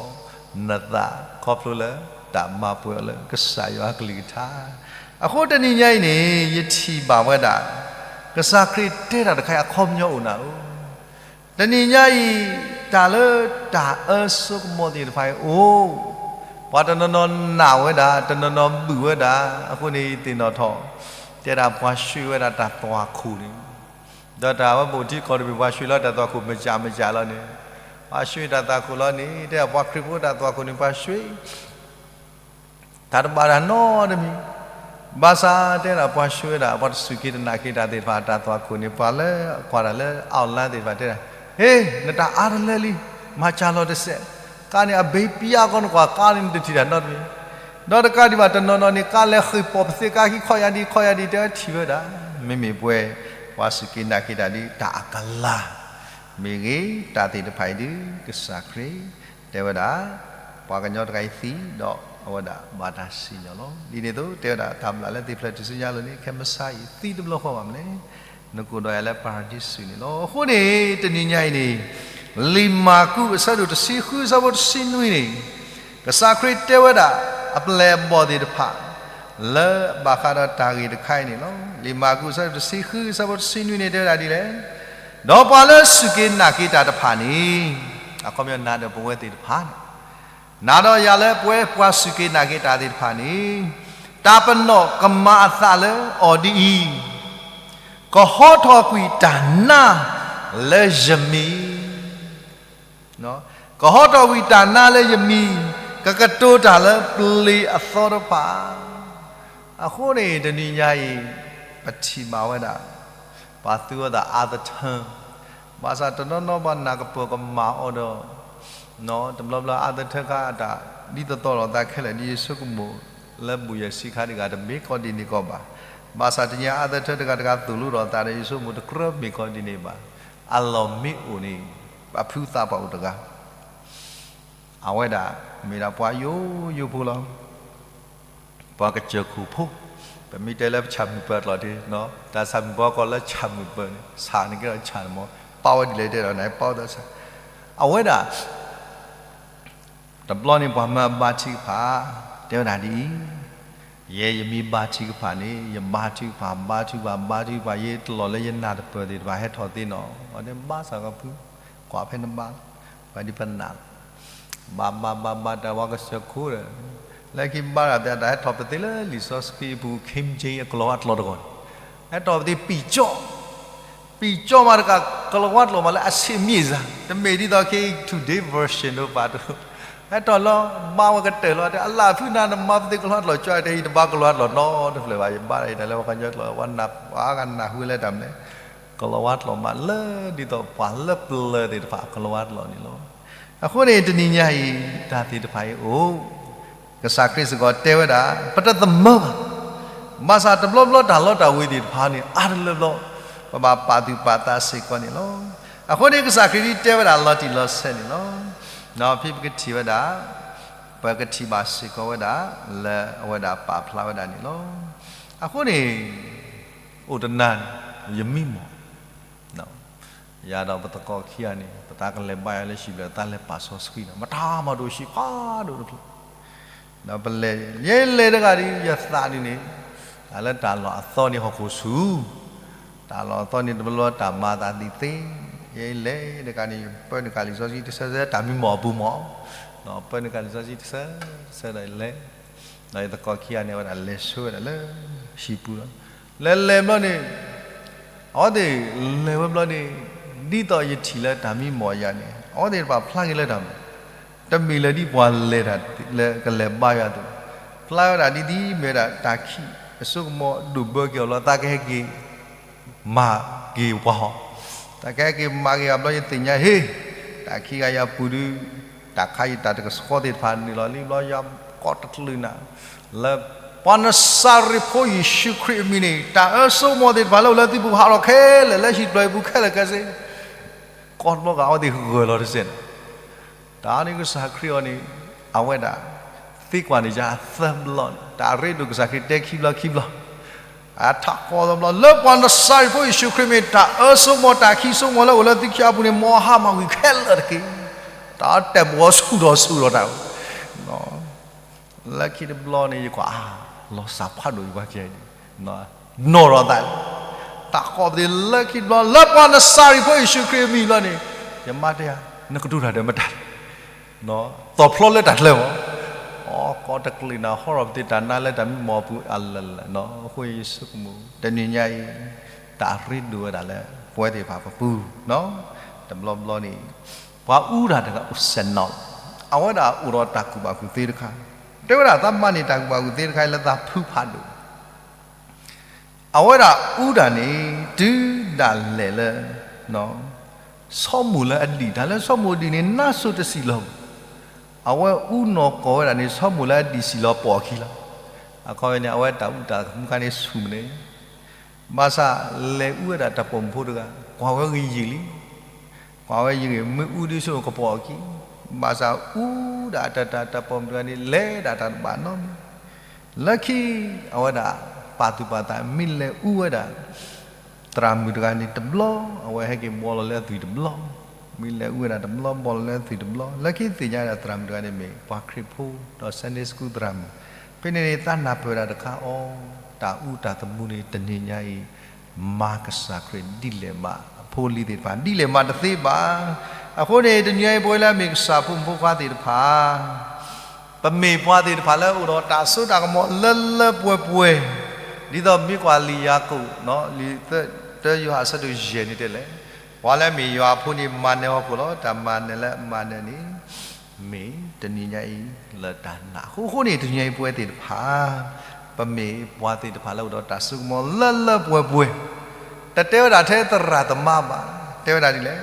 နသး ခီဖျိလၢတၢ်မၤပှဲၤအီၤလၢကစၢ်ယွၤအကလုၢ်ကထါ. အဃိတနံၤညါအံၤန့ၣ် ယထံၣ်ဘၣ်ဝဲဒၣ် ကစၢ်ခရံာ်တဲတၢ်တခါအံၤ အခီပညီအိၣ်နၤဧၢ. တနံၤညါအံၤ တၢ်လၢတၢ်အၢစိကမီၤသ့ၣ်တဖၣ်အံၤအိၣ်, ပှၤတနီၤနီၤနာ်ဝဲဒၣ်, တနီၤနီၤဘုၣ်ဝဲဒၣ်, အဃိန့ၣ်သ့ၣ်နီၣ်ထီၣ်, တဲဒၣ်ပှၤဆှံဝဲဒၣ်တၢ်သွၣ်ခိၣ်န့ၣ်, ဒီးတၢ်ဝဲဘူးထံကီၢ်တဘ့ၣ် ပှၤဆှံလီၤတၢ်သွၣ်ခိၣ် မကၠးမကၠးလီၤန့ၣ်, ပှၤဆှံတၢ်သွၣ်ခိၣ်လီၤန့ၣ် တဲဒၣ်ပှၤခရံာ်ဖိတၢ်သွၣ်ခိၣ်န့ၣ် ပှၤဆှံ တၢ်တဘၣ်တၢ်နီတမံၤ, ဘၣ်ဆၣ်တဲဒၣ်ပှၤဆှၢဝဲဒၣ် ပှၤတစူၢ်က့ၤတနာ်က့ၤတၢ်သ့ၣ်တဖၣ် တၢ်သွၣ်ခိၣ်န့ၣ် ပှၤလၢကွၢ်တၢ်လၢ online သ့ၣ်တဖၣ်တဲဒၣ်, ဟ့, နတၢ်အါတလၢလံ, မၤစၢ်လီၤတစဲး, ကါန့ၣ်အဘ့ပျါကီနကွၢ် ကါန့ၣ်နတထံၣ်တၢ်နီတမံၤ, ဒီးတကးဒံးဘၣ်တနီၤနီၤန့ၣ် ကါလဲၤဃ့ၢ်ပိာ်ပသ့ကါခံခီၣ်ယါဒံး ခီၣ်ယါဒံး တဲဝဲထံၣ်ဝဲဒၣ်, မ့မ့ၢ်ပှၤ ပှၤစူၢ်က့ၤနာ်က့ၤတၢ်ဒ် တၢ်အကလၤ မ့ၢ်ဂ့ၤ တၢ်သ့ၣ်တဖၣ်အံၤဒ် ကစၢ်ခရံာ် တဲဝဲဒၣ်, ပှၤကညီတဂၤအံၤသံဒီးအဝဲဒၣ်ဘၣ်တၢ်စံၣ်ညီၣ်လီၤ. ဒ်န့ၣ်အသိး တဲဝဲဒၣ်တၢ်ဘျၣ်လၢသ့ၣ်ဖျၢၣ်ထူၣ်စုညါအလိၤန့ၣ် ခဲမုၢ်ဆါအံၤသံတဘျီဃီဘၣ်မနုၤလဲၣ်, နကိၢ်ဒီးယၤလၢပၤရဒံစူးန့ၣ်လီၤ. အဃိန့ၣ် တနံၤညါအံၤန့ၣ် လံာ်မၢ်ကူးအဆၢဒိၣ်တဆံဃု အဆၢဖိတဆံနွံန့ၣ် ကစၢ်ခရံာ်တဲဝဲဒၣ် အပျဲၢ်အဘီၣ်သ့ၣ်တဖၣ် လၢဘၣ်ဃးဒီးတၢ်ဂ့ၢ်တခါအံၤန့ၣ်လီၤ. လံာ်မၢ်ကူးအဆၢဒိၣ်တဆံဃု အဆၢဖိတဆံနွံန့ၣ် တဲဝဲဒၣ်ဒ်လဲၣ်, ဒီးပှၤလၢစူၢ်က့ၤနာ်က့ၤတၢ်တဖၣ်န့ၣ်, အခီပညီနၤဒီးပဝဲသ့ၣ်တဖၣ်န့ၣ်, နၤဒီးယၤလၢပဝဲပှၤစူၢ်က့ၤနာ်က့ၤတၢ်သ့ၣ်တဖၣ်န့ၣ်, တၢ်ပနီၣ်ကမၤအသးလၢအီၤဒ်အံၤ, ကဟီထီၣ်ကွံာ်တၢ်နါလၢယမံၤ ကဟီထီၣ်ကွံာ်တၢ်နါလၢယမံၤ, ကကတိၤတၢ်လၢပျ့ၤအသီတဖၣ်. အဃိန့ၣ် တနံၤညါအံၤ ပထံၣ်ဘၣ်ဝဲဒၣ် ပှၤသူအီၤသး other tongue, ဘၣ်ဆၣ်တနီၤနီၤပှၤနာ်ကပၢၢ်ကမၣ်အီၤဒီး တဘျီဘျီ other tongue ခါအတၢ် ဒ်သိးသိးလိာ်သးခဲလၢာ် ဒ်ယဆိကမိၣ် လၢဘူးယဲၢ်ဆံခါတဂၤ တမ့ၢ်ကီးဒ်န့ၣ်ကီးဘၣ်. ဘၣ်ဆၣ်တနံၤ other tongue တဂၤတဂၤသိၣ်လိဒီးသးဒီး ယဆိကမိၣ်တကြၢးမ့ၢ်ကီးဒ်န့ၣ်ဘၣ်. အလီၢ်မ့ၢ်အိၣ်န့ၣ် ပှၤဖုသးပှၢ်အိၣ်တဂၤ အဝဲဒၣ် မ့ၢ်ဒၣ်ပှၤယိယိဖိလီၤ. ပှၤကစၢၢ်ခိၣ်ဖိ, ပမ့ၢ်တဲလၢပဆၣ်မုၢ်ပၢၤအကျိာ်ဒ်, တၢ်ဆၣ်မုၢ်ပၢၤကီၢ်လၢဆၣ်မုၢ်ပၢၤန့ၣ် ဆၣ်န့ၣ်ကဲထီၣ်ဆၣ်န့ၣ်မ့ၢ် ပာ်ဝဲဒ်လဲၣ်တဲဒီးန့ၣ် ပာ်ဝဲဒီးဆၣ်, အဝဲဒၣ် တဘျီန့ၣ်ပှၤမၢအဘါထုကဖၣ် တဲဝဲဒၣ်ဒ်အံၤ, ယဲယမ့ၢ်ဘါထုကဖၣ်န့ၣ် ယဘါထုကဖၣ် ဘါထုကဖၣ် ဘါထုကဖၣ် ယတလီၢ်လၢယနၢ်တပၢၢ်သ့ၣ်တဖၣ်ဟဲထီၣ်သ့နီၤ, အဝဲတဲဘါစၢ်ကဖု, ကွၢ်ဖဲနဘါလီၤ, ပှၤဒ်ပနၢ်လီၤ, ဘါဘါဘါဘါတၢ်ဝဲကစၢၢ်ခိၣ်ဒီး, လၢခံဘါတၢ်သ့ၣ်တၢ်ဟဲထီၣ်ပသ့လၢလံာ်စီဆှံအပူၤ King James အကလီၤဝါကျိာ်တဂီၢ်န့ၣ်, ဟဲထီၣ်ပသ့ပံာ်ကၠီၣ် ပံာ်ကၠီၣ်မးတကး ကလီၤဝါကျိာ်မးလၢအဆံးမံၤစ့ၢ်, တမ့ၢ်ဒ်သိးခဲအံၤ today version ဒိၣ်ပာ်တအိၣ်, ဟဲထီၣ်လီၤ ဘါဝဲကတၢၢ်လီၤ တဲအလၣ်ဖုနၤနမၤပသ့ကလီၤဝါကျိာ်ကၠီၣ် တဲအံၤတဘါကလီၤဝါကျိာ်နီတဖျၢၣ်ဘၣ် ယဘါဒီးယတၢ်လၢပှၤကညီကျိာ် ပှၤဂၤနၢ်ဟူလၢတၢ်မနုၤလဲၣ်, ကလီၤဝါကျိာ်မးလၢဒ်သိးပှၤလၢပျၢၤသ့ၣ်တဖၣ်အကလီၤဝါကျိာ်န့ၣ်လီၤ. အဃိန့ၣ် တနံၤညါအံၤ တၢ်သ့ၣ်တဖၣ်အံၤအိၣ် ကစၢ်ခရံာ်စ့ၢ်ကီးတဲဝဲဒၣ် ပတသမၢဘၣ်. ဘၣ်ဆၣ်တဘျီဘျီတၢ်လီတၢ်ဝ့ၤသ့ၣ်တဖၣ်န့ၣ် အါတလၢဘျီ ပဘၣ်ပာ်သူၣ်ပာ်သးစ့ၢ်ကီးန့ၣ်လီၤ. အဃိန့ၣ် ကစၢ်ခရံာ်ဒ်တဲဝဲဒၣ်လီၤတံၢ်လီၤဆဲးန့ၣ်လီၤ. ဒီးဖဲပကထံၣ်ဝဲဒၣ် ပကထံၣ်ဘၣ်စ့ၢ်ကီးဝဲဒၣ် လၢအဝဲဒၣ်ပာ်ဖျါဝဲဒၣ်န့ၣ်လီၤ. အဃိန့ၣ် အိၣ်တနၤန့ၣ် ယမံမီၢ် ယၤဒီးပသကိးခံဂၤန့ၣ် ပသးကလဲၤဘါယွၤလၢဟံၣ်ဘျဲၣ် သးလဲၤပာ်စီဆှံဒီး မတၤမၤဒိၣ်ဆံးဖးဒိၣ်တဖျၢၣ်, ဒီးပလဲၤ ယဲလဲၤတဂၤဒ် ယသးဒ်န့ၣ် တၢ်လၢတၢ်လီၢ်အသီန့ၣ်ဟီၣ်ခိၣ်ဆူၣ်, တၢ်လီၢ်အသီန့ၣ် တဘျီဘျီတၢ်မၤသးသ့သ့, ယဲလဲၤတဂၤန့ၣ် ယပၢနုာ်ကၣ်လံာ်စီဆှံတဆၢဆၢ တၢ်မံမီၢ်အပူၤမီၢ်, ဒီးပၢနုာ်ကၣ်လံာ်စီဆှံတဆၢဆၢဒီးယလဲၤ, ဒီးယသကိးခံဂၤန့ၣ် အဝဲဒၣ်လဲၤဆှၢဝဲဒၣ်လၢ ဟံၣ်ပူၤလီၤ. လဲၤလဲၤဘျီန့ၣ် အဝဲသ့ၣ်လဲၤဝဲဘျီန့ၣ် ဒ်သိးယထံၣ်လၢတၢ်မံမီၢ်ယၤန့ၣ် အဝဲသ့ၣ်တဖၣ်ဖျါက့ၤလၢတၢ်မၤ တမ့ၢ်လၢဒ်ပှၤလဲၤတၢ်လၢကလဲၤဘါယွၤအသိး, ဖျါဝဲဒၣ်ဒ်ဒ်မ့ၢ်ဝဲဒၣ်တၢ်ခံးအစိကမီၤဒိၣ်ဘၢက့ၤအီၤလီၤ. သးကဟဲက့ၤ မၤက့ၤပှၤဟီ, တၢ်ကဟဲက့ၤမၤက့ၤအဘျီ ယသ့ၣ်ညါဟ့, တၢ်ခံးဂၤယၤပူၤဒုး, တၢ်ခါအံၤတၢ်တကဆှီသ့ၣ်တဖၣ်နုာ်လီၤလံဘျီ ယၤကိးတကလုာ်နၤ, လၢပှၤနစၤရ့းဖိယ့ၣ်ၡူးခရံာ်အမံၤန့ၣ် တၢ်အၢစိကမီၤသ့ၣ်တဖၣ်လၢအိၣ်လၢသုပူၤဟးထီၣ်ခဲလၢာ် လၢဟံၣ်ပျီၢ်အပူၤခဲလၢာ်ခဲဆ့, ကိးဘျီဂၤအဝဲသ့ၣ်ဂၢၢ်လီၤတစဲးန့ၣ်, တၢ်န့ၣ်ကစၢ်ခရံာ်အီၤန့ၣ်, အဝဲဒၣ် သံကွၢ်န့ၣ်ယၤအသၢဘျီန့ၣ် တၢ်ရ့ဒိၣ်ကစၢ်ခရံာ်တဲခံဘျီခံဘျီ, အထးဃီသဘျီ လၢပှၤနစၤရ့းဖိယ့ၣ်ၡူးခရံာ်မ့ၢ် တၢ်အၢစိကမီၤတၢ်ခံးစိကမီၤလၢအိၣ်လၢသုခံအပူၤန့ၣ် မ်အဟးမၢ်ကွံာ်ခဲလၢာ်တက့ၢ်. တၢ်တဲာ်ပဝီဆူၣ်ထီၣ်ဆူၣ်ထီၣ်တၢ် လၢခံတဘျီန့ၣ် ယကွၢ် လီၤစၢ်ဖးဒိၣ်ယပှၤကဲန့ၣ်, နီၢ်ထီၣ်သးလံ, တၢ်ဃီပသ့ၣ်လၢခံတဘျီ လၢပှၤနစၤရ့းဖိယ့ၣ်ၡူးခရံာ်အမံၤလီၤန့ၣ်, ယမါတဲယၤ နကတိၤတၢ်ဒီးမတၤလဲၣ်, သီၣ်ဖျီလၢတၢ်ကျၢၤမး, အကိးတကလုာ်နၤ ဟီထီၣ်ပသ့ၣ်တၢ်နါလၢတၢ်မံမီၢ်ပူၤအလၢာ်လၢာ်, အဃိယဆိကမိၣ် တနံၤညါအံၤ တၢ်ရ့ဒိၣ်ဝဲဒၣ်လၢပဝဲသ့ၣ်တဖၣ်ပပူၤ, တဘျီဘျီန့ၣ် ပှၤအူတၢ်တဂၤအိၣ်စဲးနီၤ, အဝဲဒၣ်အိၣ်ဒီးတၢ်ကူၣ်ဘၣ်ကူၣ်သ့တခါ, တဲဝဲဒၣ်သးမၤန့ၢ်တၢ်ကူၣ်ဘၣ်ကူၣ်သ့တခါအံၤ လၢသးဖုဖးဒိၣ် အဝဲဒၣ်အူတၢ်န့ၣ် တုၤဒၣ်လဲာ်လၢ ဆီမိၢ်လၢအဒံၣ်, တၢ်လၢဆီမိၢ်အဒံၣ်န့ၣ် နါစိၤတဆံးလီၤ, အဝဲအူနီၢ်ကီၢ်ဝဲဒၣ်န့ၣ် ဆီမိၢ်လၢအဒံၣ်ဆံးလီၤပိာ်အခံလီၤ. အခီပညီန့ၣ် အဝဲတၢ်အူတၢ်မူခါန့ၣ်ဆူၣ်မးန့ၣ်, ဘၣ်ဆၣ်လဲၤအူဝဲဒၣ်တၢ်ပိာ်မုၣ်ဖိတဂၤ, ကွၢ်ဝဲဂ့ၤယံာ်လံ, ကွၢ်ဝဲယံာ်ဂ့ၤ မ့ၢ်အူဒ်ဆိကပိာ်အခံ, ဘၣ်ဆၣ်အူဒၣ်တၢ်တၢ်ပိာ်မုၣ်တဂၤန့ၣ် လဲၤဒၣ်တၢ်တဘၣ်နီတမံၤ, လၢခံ အဝဲဒၣ်ပာ်သူၣ်ပာ်သး မ့ၢ်လဲၤအူဝဲဒၣ် သရၣ်မုၣ်တဂၤန့ၣ်တဘျီ, အဝဲဟဲက့ၤဘီလီၤလၢအသွံၣ်တဘျီ, မ့ၢ်လဲၤအူဝဲဒၣ်တဘျီ ဘီလီၤလၢအသွံၣ်တဘျီ, လၢခံသ့ၣ်ညါဒၣ်သရၣ်မုၣ်တဂၤန့ၣ်မ့ၢ်ပှၤခရံာ်ဖိ ဒီး Sunday School သရၣ်မုၣ်, ဖဲန့ၣ်န့ၣ် သးနၢ်ပၢၢ်ဝဲဒၣ်တခါအီၤ, တၢ်အူတၢ်သမူန့ၣ် တနံၤညါအံၤ မၤကစၢ်ခရံာ်ဒ်လဲၣ်မး အဖိအလံၤသ့ၣ်တဖၣ် ဒ်လဲၣ်မးတသ့ဘၣ်. အဃိန့ၣ် တနံၤညါအံၤ ပဝဲလၢအမ့ၢ်ကစၢ်ဖိမုၣ်ဖိခွါသ့ၣ်တဖၣ် ပမ့ၢ်ပှၤသ့ၣ်တဖၣ်လၢအိၣ်ဒီးတၢ်စိတၢ်ကမီၤလၢလၢပှဲၤပှဲၤ, ဒ်သိးမ့ၢ်ကွၢ်လံာ်ယၤကိာ်, လံာ်သၢယိၤဟၣ်အဆၢဒိၣ်ယဲၢ်န့ၣ်တဲလဲၣ်, ပှၤလၢအမ့ၢ်ယွၤအဖိန့ၣ် မၤနၢၤဟီၣ်ခိၣ်လီၤ. တၢ်မၤနၢၤလၢအမၤနၢၤန့ၣ် မ့ၢ်တနံၤညါအံၤလၢတၢ်နာ်အဃိန့ၣ် တနံၤညါအံၤပဝဲသ့ၣ်တဖၣ် ပမ့ၢ်ပှၤသ့ၣ်တဖၣ်လၢအိၣ်ဒီးတၢ်စိကမီၤလၢလၢပှဲၤပှဲၤ, တတဲဝဲဒၣ်ထဲသရၣ်သမါဘၣ်, တဲဝဲဒၣ်ဒ်လဲၣ်,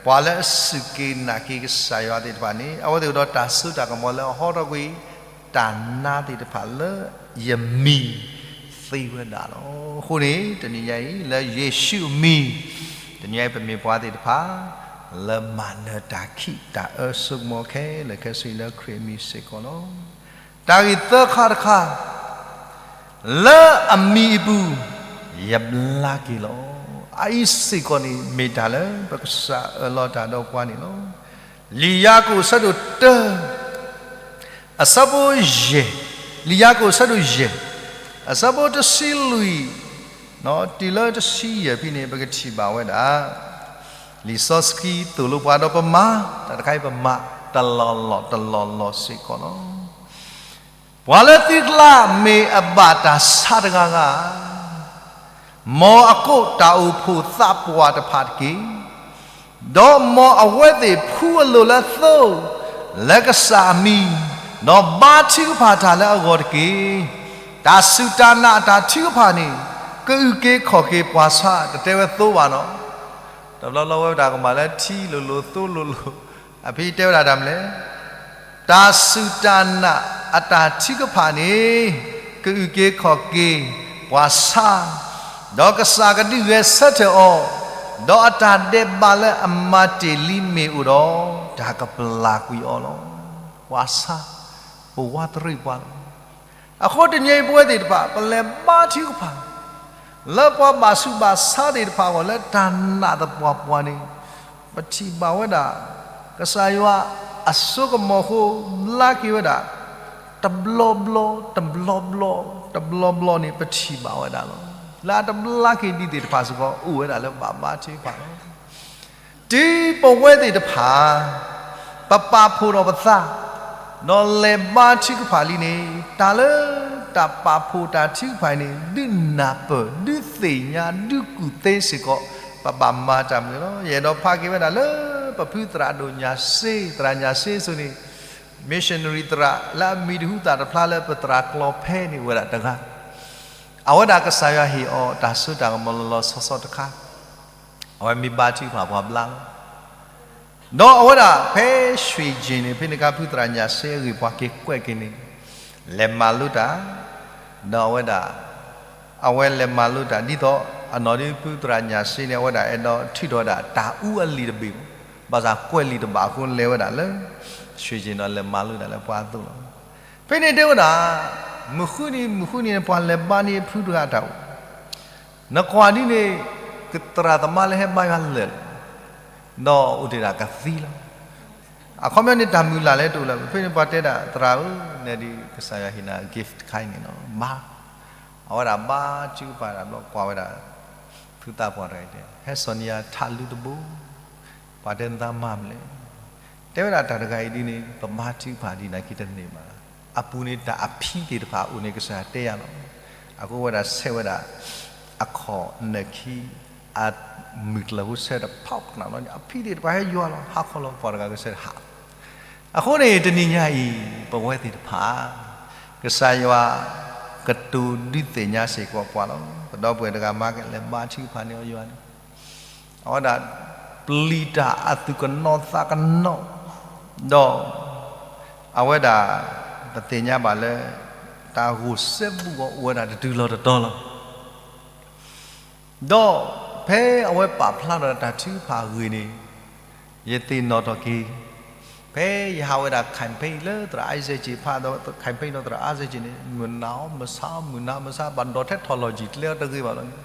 ပှၤလၢအစူၢ်က့ၤနာ်က့ၤကစၢ်ယွၤသ့ၣ်တဖၣ်န့ၣ် အဝဲသ့ၣ်အိၣ်ဒီးတၢ်စိတၢ်ကမီၤလၢအဟီထီၣ်ကွံာ် တၢ်နါသ့ၣ်တဖၣ်လၢယမံၤသ့ဝဲဒၣ်လီၤ. အဃိန့ၣ် တနံၤညါအံၤ လၢယ့ၣ်ၡူးအမံၤ, တနံၤညါအံၤပမ့ၢ်ပှၤသ့ၣ်တဖၣ် လၢမၤနၢၤတၢ်ခံးတၢ်အၢစိကမီၤခဲလၢာ်ခဲဆ့လၢခရံာ်အမံၤစ့ၢ်ကီးလီၤ. တၢ်ဂ့ၢ်သၢခါတခါ လၢအမံၤအပူၤ ယဘျါက့ၤလီၤ. အအံၤစ့ၢ်ကီးန့ၣ် မ့ၢ်တၢ်လၢပကစၢ်အၢၣ်လီၤတၢ်ဒီးပှၤန့ၣ်လီၤ. လံာ်ယၤကိာ်အဆၢဒိၣ်တၢ အဆၢဖိယဲၢ်, လံာ်ယၤကိာ်အဆၢဒိၣ်ယဲၢ်, အဆၢဖိတဆံလွံၢ် တုၤလၢတဆံယဲၢ်ဖဲန့ၣ် ပကထံၣ်ဘၣ်ဝဲဒၣ် လံာ်စီဆှံသိၣ်လိပှၤဒီးပမၤ တၢ်တခါအံၤပမၤတလီၢ်လီၢ်တလီၢ်လီၢ်စ့ၢ်ကီးလီၤ. ပှၤလၢသုကျါမ့ၢ်အဘၣ်တၢ်ဆါတဂၤဂၤ, မ်အကိးတၢ်အိၣ်ဖှိၣ်သးပှၢ်တဖၣ်တက့ၢ်. ဒီးမ်အဝဲသ့ၣ်ဖှူအလိၤလၢအသိ လၢကစၢ်အမံၤ, ဒီးဘါထုကဖၣ်တၢ်လၢအဂီၢ်တက့ၢ်. တၢ်စူၢ်တၢ်နာ်အတၢ်ထုကဖၣ်န့ၣ် ကအုၣ်က့ၤခီၣ်က့ၤပှၤဆါ တတဲဝဲသိဘၣ်နီၤ. တဘျီဘျီဝဲပတၢ်ကမၣ်လၢထံလိၤလိၤသိလိၤလိၤ, အဖဲတဲဝဲဒၣ်တၢ်မနုၤလဲၣ်, တၢ်စူၢ်တၢ်နာ်အတၢ်ထုကဖၣ်န့ၣ် ကအုၣ်က့ၤခီၣ်က့ၤပှၤဆါ, ဒီးကစၢ်ကဒုးဂဲၤဆၢထၢၣ်အီၤ, ဒီးအတၢ်ဒဲးဘးလၢအမၤတ့ၢ်လံမ့ၢ်အိၣ်ဒီး တၢ်ကပျၢ်ကွံာ်အီၤလီၤ. ပှၤဆါ ပဝါတရံးပှၤလီၤ. အဃိတနံၤအံၤပဝဲသ့ၣ်တဖၣ် ပလဲၤဘါထုကဖၣ် လၢပှၤဘၣ်ဆူးဘၣ်ဆါသ့ၣ်တဖၣ်အဂီၢ် လၢတၢ်နာ်သပှၢ်ပှၢ်န့ၣ် ပထံၣ်ဘၣ်ဝဲဒၣ် ကစၢ်ယွၤအစိကမီၤအဃိ ဘျါက့ၤဝဲဒၣ် တဘျီဘျီ တဘျီဘျီ တဘျီဘျီန့ၣ် ပထံၣ်ဘၣ်ဝဲဒၣ်လီၤ. လၢအတဘျါက့ၤဒံးသ့ၣ်တဖၣ်စ့ၢ်ကီး အိၣ်ဝဲဒၣ်လၢဘၣ်ဘါထုကဖၣ်လီၤ. တုၤပဝဲသ့ၣ်တဖၣ် ပပာ်ဖှိၣ်ထီၣ်ပသး ဒီးလဲၤဘါထုကဖၣ်လံန့ၣ် တၢ်လၢတၢ်ပာ်ဖှိၣ်တၢ်ထုကဖၣ်အံၤန့ၣ် ဒုးနၢ်ပၢၢ် ဒုးသ့ၣ်ညါ ဒုးကူၣ်သ့စ့ၢ်ကီး ပဘၣ်မၤတၢ်မနုၤလဲၣ်. ယအဲၣ်ဒိးဖးက့ၤဝဲဒၣ်လၢ ပဖုသရၣ်ဒိၣ်ညၣ်စ့ သရၣ်ညၣ်စ့အစိၤန့ၣ် missionary သရၣ်လၢအမံၤတဟူသၣ်တဖျါလၢပသရၣ်ကျီၢ်ဖဲန့ၣ်အိၣ်ဝဲဒၣ်တဂၤ, အဝဲဒၣ်ကစၢ်ယွၤဟ့ၣ်အီၤတၢ်စိတၢ်ကမီၤလီၤလီၤဆီဆီတခါ, အဝဲမ့ၢ်ဘါထုကဖၣ်ပှၤဘျါလီၤ. ဒီးအဝဲဒၣ်ဖဲ ရွှေကျင် န့ၣ် ဖဲန့ၣ်အခါဖုသရၣ်ညၣ်စ့အဂ့ၢ်ပှၤက့ၤကွဲးက့ၤန့ၣ် လဲၤမၤလိတၢ်, ဒီးအဝဲဒၣ် အဝဲလဲၤမၤလိတၢ် ဒ်သိးအနီၢ်ဒ်ဖုသရၣ်ညၣ်စ့န့ၣ် အဝဲဒၣ်အဲၣ်ဒိးထုးထီၣ်ဝဲဒၣ်တၢ်အူအလံာ်တဘ့ၣ်, ဘၣ်ဆၣ်ကွဲးလံာ်တဘၣ်အဃိလဲၤဝဲဒၣ်လၢ ရွှေကျင် ဒီးလဲၤမၤလိတၢ်လၢပှၤအသိးလီၤ. ဖဲန့ၣ်တဲဝဲဒၣ် မုၢ်ဃုနံၤ မုၢ်ဃုနံၤန့ၣ် ပှၤလဲၤဘါန့ၢ်ဖုတဂၤအတၢ်အိၣ်, နကွၢ်ဒ်န့ၣ် ကသရၣ်သမါလၢဟဲဘါယွၤလၢာ်လီၤ, ဒီးအိၣ်တ့ၢ်ဒၣ်ကသံလီၤ. အခီပညီန့ၣ် တၢ်မုၢ်လၢ်လၢတအိၣ်လၢၤဘၣ်. ဖဲန့ၣ်ပှၤတဲဒၣ် သရၣ်ဧၢ, နဒ်ကစၢ်ယွၤဟ့ၣ်နၤ gift တခါအံၤန့ၣ်လီၤ, ဘါ. အဝဲဒၣ်ဘါထုကဖၣ်တဘျီ ကွၢ်ဝဲဒၣ် ဖုသးပှၢ်တဂၤအံၤတဲ ဟဲစိာ်န့ၢ်ယၤထးလူတဘိ, ပှၤတဲနသးမၤမနုၤလဲၣ်. တဲဝဲဒၣ်တၢ်တဂၤအံၤဒ်န့ၣ် ပဘါထုကဖၣ်ဒ်န့ၣ်က့ၤတန့ၢ်ဘၣ်. အပူၤန့ၣ်တၢ်အဖံသ့ၣ်တဖၣ်အိၣ်န့ၣ် ကစၢ်ယွၤတဲယၤလီၤ. အဃိဝဲဒၣ်ဆဲးဝဲဒၣ် အခီၣ်နၢၣ်ခံ အမုၢ်ကျၢၢ်ဖိဆၢတဖးနးလီၤန့ၣ် အဖံသ့ၣ်တဖၣ်ဟဲယွၤလီၤ ဟးခီလီၤ ပှၤတဂၤကဆၢထၢၣ်ဟး. အဃိန့ၣ် တနံၤညါအံၤ ပဝဲသ့ၣ်တဖၣ် ကစၢ်ယွၤ ကတိၤဒုးသ့ၣ်ညါစ့ၢ်ကီးပှၤလီၤ. ပဒီပုၢ်ဝဲၢ်တဂၤမၤကလဲၤဘါထုကဖၣ်န့ၢ်အီၤယွၤန့ၣ် အဝဲဒၣ် ပျံၤတၢ်အသူၣ်ကနိးသးကနိး ဒီး အဝဲဒၣ် ပသ့ၣ်ညါဘၣ်လၢ တၢ်ဂိၢ်စဲဘူးအီၤအိၣ်ဝဲဒၣ်တတုၤလီၤတတီၤလီၤ. ဒီးဖဲအဝဲပာ်ဖျါထီၣ်တၢ်ထုကဖၣ်အဂ့ၢ်န့ၣ် ယသ့ၣ်နီၣ်ထီၣ်က့ၤ ဖဲယဟးဝဲဒၣ် campaign လၢသရၣ်အါစဲးက့ၤဖးဒီး campaign ဒီးသရၣ်အါစဲးက့ၤန့ၣ် မုၢ်နၤအီၤမုၢ်ဆါအီၤ မုၢ်နၤမုၢ်ဆါ ဘၣ်ဒိးထဲ theology ကျဲအီၤတဂ့ၤဘၣ်လီၤန့ၣ်,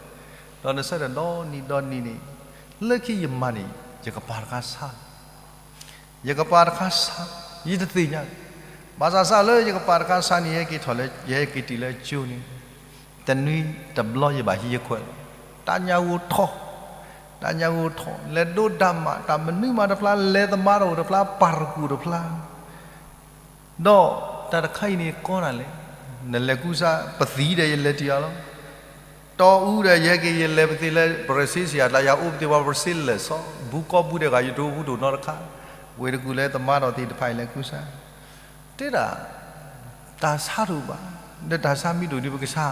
ဒီးနဆၢထၢၣ်ဒီနံၤဒီနံၤန့ၣ် လၢခံယမၤန့ၣ် ယကပၤတခါဆါ ယကပၤတခါဆါ ယတသ့ၣ်ညါ, ဘၣ်ဆၣ်စးလၢယကပၤတခါဆါန့ၣ် ယဟဲက့ၤထီၣ်လၢ ယဟဲက့ၤတုၤလၢကၠိန့ၣ် တနွံတဘျီယဘၣ်ဟံးယခွဲးလီၤ. တၢ်ညၣ်ဂိၢ်ထီၣ်, တၢ်ညၣ်ဂိၢ်ထီၣ် လဲၤဒိတၢ်မး တၢ်မနုၤမးတဖျါ လဲၤသမါတအိၣ်တဖျါ ပၢ်တကူၣ်တဖျါ ဒီးတၢ်တခါအံၤန့ၣ်ကီဒၣ်လဲၣ်, နလဲၤကူစါ ပသံဒီးယလဲၤတံၢ်အီၤလီၤ. တီအူဒီးယဟဲက့ၤ ယလဲၤပသ့လၢ ပရစ့စံးယၤတၢ် ယၤအိၣ်ပသ့ပှၤပရစ့လၢာ်စီ ဘူးကီၢ်ဘူးဒဲးဂၤ ယတအိၣ်ဘူးတအိၣ်နီတခါ, ဝ့ၢ်တကူၣ်လၢသမါထီၣ်သ့ၣ်တဖၣ်အံၤလဲၤကူစါ, တဲဒၣ် တၢ်ဆါတအိၣ်ဘၣ်, ဒီးတၢ်ဆါမ့ၢ်တအိၣ်ဒီးပကဆါ,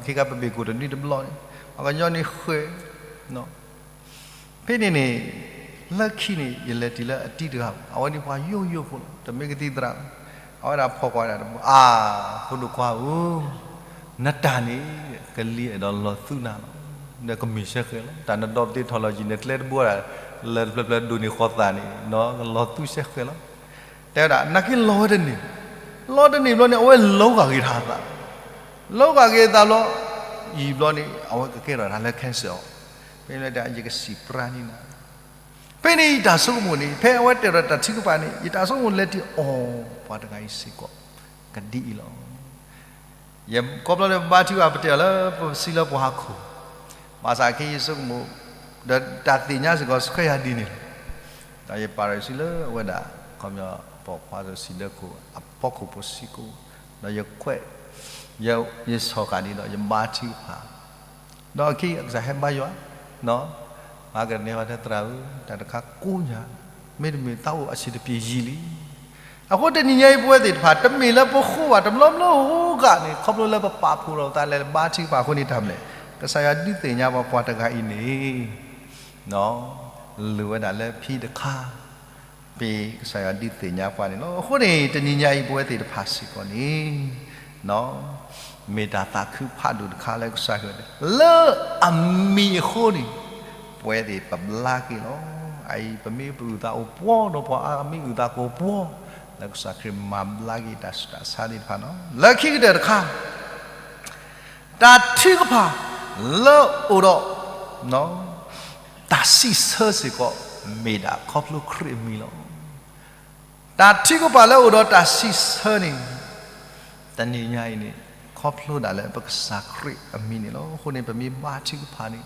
ခဲကါပမ့ၢ်ကိၣ်တနွံတဘျီန့ၣ် ပှၤကညီန့ၣ်ဃဲၤ ဖဲန့ၣ်န့ၣ် လၢခံန့ၣ် ယလဲၤတုၤလၢအတံၤတဂၤ အဝဲန့ၣ်ပှၤယိယိဖိလီၤ တမ့ၢ်ကသံၣ်သရၣ်, အဝဲဒၣ်ဖီၣ်ကွၢ်ဒၣ်တဘိ အါ, ဖိဒိၣ်ခွါဧၢ, နတၢ်န့ၣ် ကလံၤအဲၣ်ဒိးလီၤသူနၤလီၤ, ဒီးကမ့ၢ်စဲဃဲၤလီၤ တၢ်နဒီပသ့ထီၣ်လီၤယံၤန့ၣ် ကျဲတဘိဒၣ် လၢတဖျၢၣ်ဖျၢၣ်ဒိၣ်န့ၢ်ဃီသးန့ၣ် ကလီၤသူစဲဃဲၤလီၤ. တဲဝဲဒၣ် နာ်က့လီၤဝဲတန့ၢ်, လီၤတန့ၢ်ဘျီန့ၣ် အဝဲလီၤဂာ်က့ၤတၢ်သး, လီၤဂာ်က့ၤအသးဘျီ, ယံာ်ဘျီန့ၣ် အဝဲကကဲထီၣ်တၢ်လၢ cancer အီၤ, ဖဲန့ၣ်လၢတၢ် ယကစံးပြါန့ၢ်နၤ, ဖဲန့ၣ်ယတၢ်ဆိကမိၣ်န့ၣ် ဖဲအဝဲတဲဒီးတၢ်ထုကဖၣ်န့ၣ် ယတၢ်ဆိကမိၣ်လဲၤတုၤအီၤ ပှၤတဂၤအံၤစ့ၢ်ကီး ကဒ်အံၤလီၤ. ယကိးဘျီလၢဘါထုကဖၣ် ပတဲအီၤလၢပစံးလၢပှၤဟီၣ်ခိၣ်, ဘၣ်ဆၣ်ခဲအံၤယဆိကမိၣ် ဒီးတၢ်သ့ၣ်ညါစ့ၢ်ကီးဆှၢယၤဒ်န့ၣ်လီၤ. ဒီးယပာ်ထီၣ်ယစုလၢအဝဲဒၣ် ခီပညီပိာ်ခွါစီၤစံၤဒၢခိၣ် အဖီခိၣ်ဖိဆံးကိာ်, ဒီးယခွဲး, ယ, ယဆီၣ်ဃာ်ဒ်ဒီးယဘါထုကဖၣ် ဒီးအခံကစၢ်ဟဲဘါယွၤ, မၤကန့ၢ်ဘၣ်ထဲသရၣ်ဧၢ, တၢ်တခါကိးညါ, မ့တမ့ၢ်သးအိၣ်အဆံးတပျ့ၤယံာ်လံ. အဃိတနံၤညါအံၤပဝဲသ့ၣ်တဖၣ် တမ့ၢ်လၢပဃိဘၣ် တဘျီဘျီဧိၤဂၤန့ၣ် ခီဖျိလၢပပာ်ဖှိၣ်ထီၣ်ပသးလဲၤဘါထုကဖၣ်အဃိန့ၣ်တၢ်မနုၤလဲၣ်, ကစၢ်ယွၤဒုးသ့ၣ်ညါပှၤ ပှၤတဂၤအံၤန့ၣ် လိၣ်ဝဲဒၣ်လၢဖံတခါ ပကစၢ်ယွၤဒုးသ့ၣ်ညါပှၤန့ၣ်လီၤ. အဃိန့ၣ် တနံၤညါအံၤပဝဲသ့ၣ်တဖၣ်စ့ၢ်ကီးန့ၣ် မ့ၢ်တၢ်သးခုဖးဒိၣ်တခါလၢကစၢ်ယွၤ လၢအမံၤအဃိန့ၣ် ပဝဲသ့ၣ်ပဘျါက့ၤလီၤ. အအံၤပမ့ၢ်ပအုၣ်သးအိၣ်ပှီၤဒီးပှၤအါဂၤမ့ၢ်အုၣ်သးကအိၣ်ပှီၤ လၢကစၢ်ခရံာ်မၤဘျါက့ၤတၢ်ဆူးတၢ်ဆါသ့ၣ်တဖၣ်လီၤ. လၢခံကတၢၢ်တခါ တၢ်ထုကဖၣ်လၢအိၣ်ဒီး တၢ်စံးဆၢစ့ၢ်ကီး မ့ၢ်ဒၣ်ခီဖျိခရံာ်အမံၤလီၤ. တၢ်ထုကဖၣ်လၢအိၣ်ဒီးတၢ်စံးဆၢန့ၣ် တနံၤညါအံၤန့ၣ် ခီဖျိဒၣ်လၢပကစၢ်ခရံာ်အမံၤန့ၣ်လီၤ. အဃိန့ၣ် ပမ့ၢ်ဘါထုကဖၣ်န့ၣ်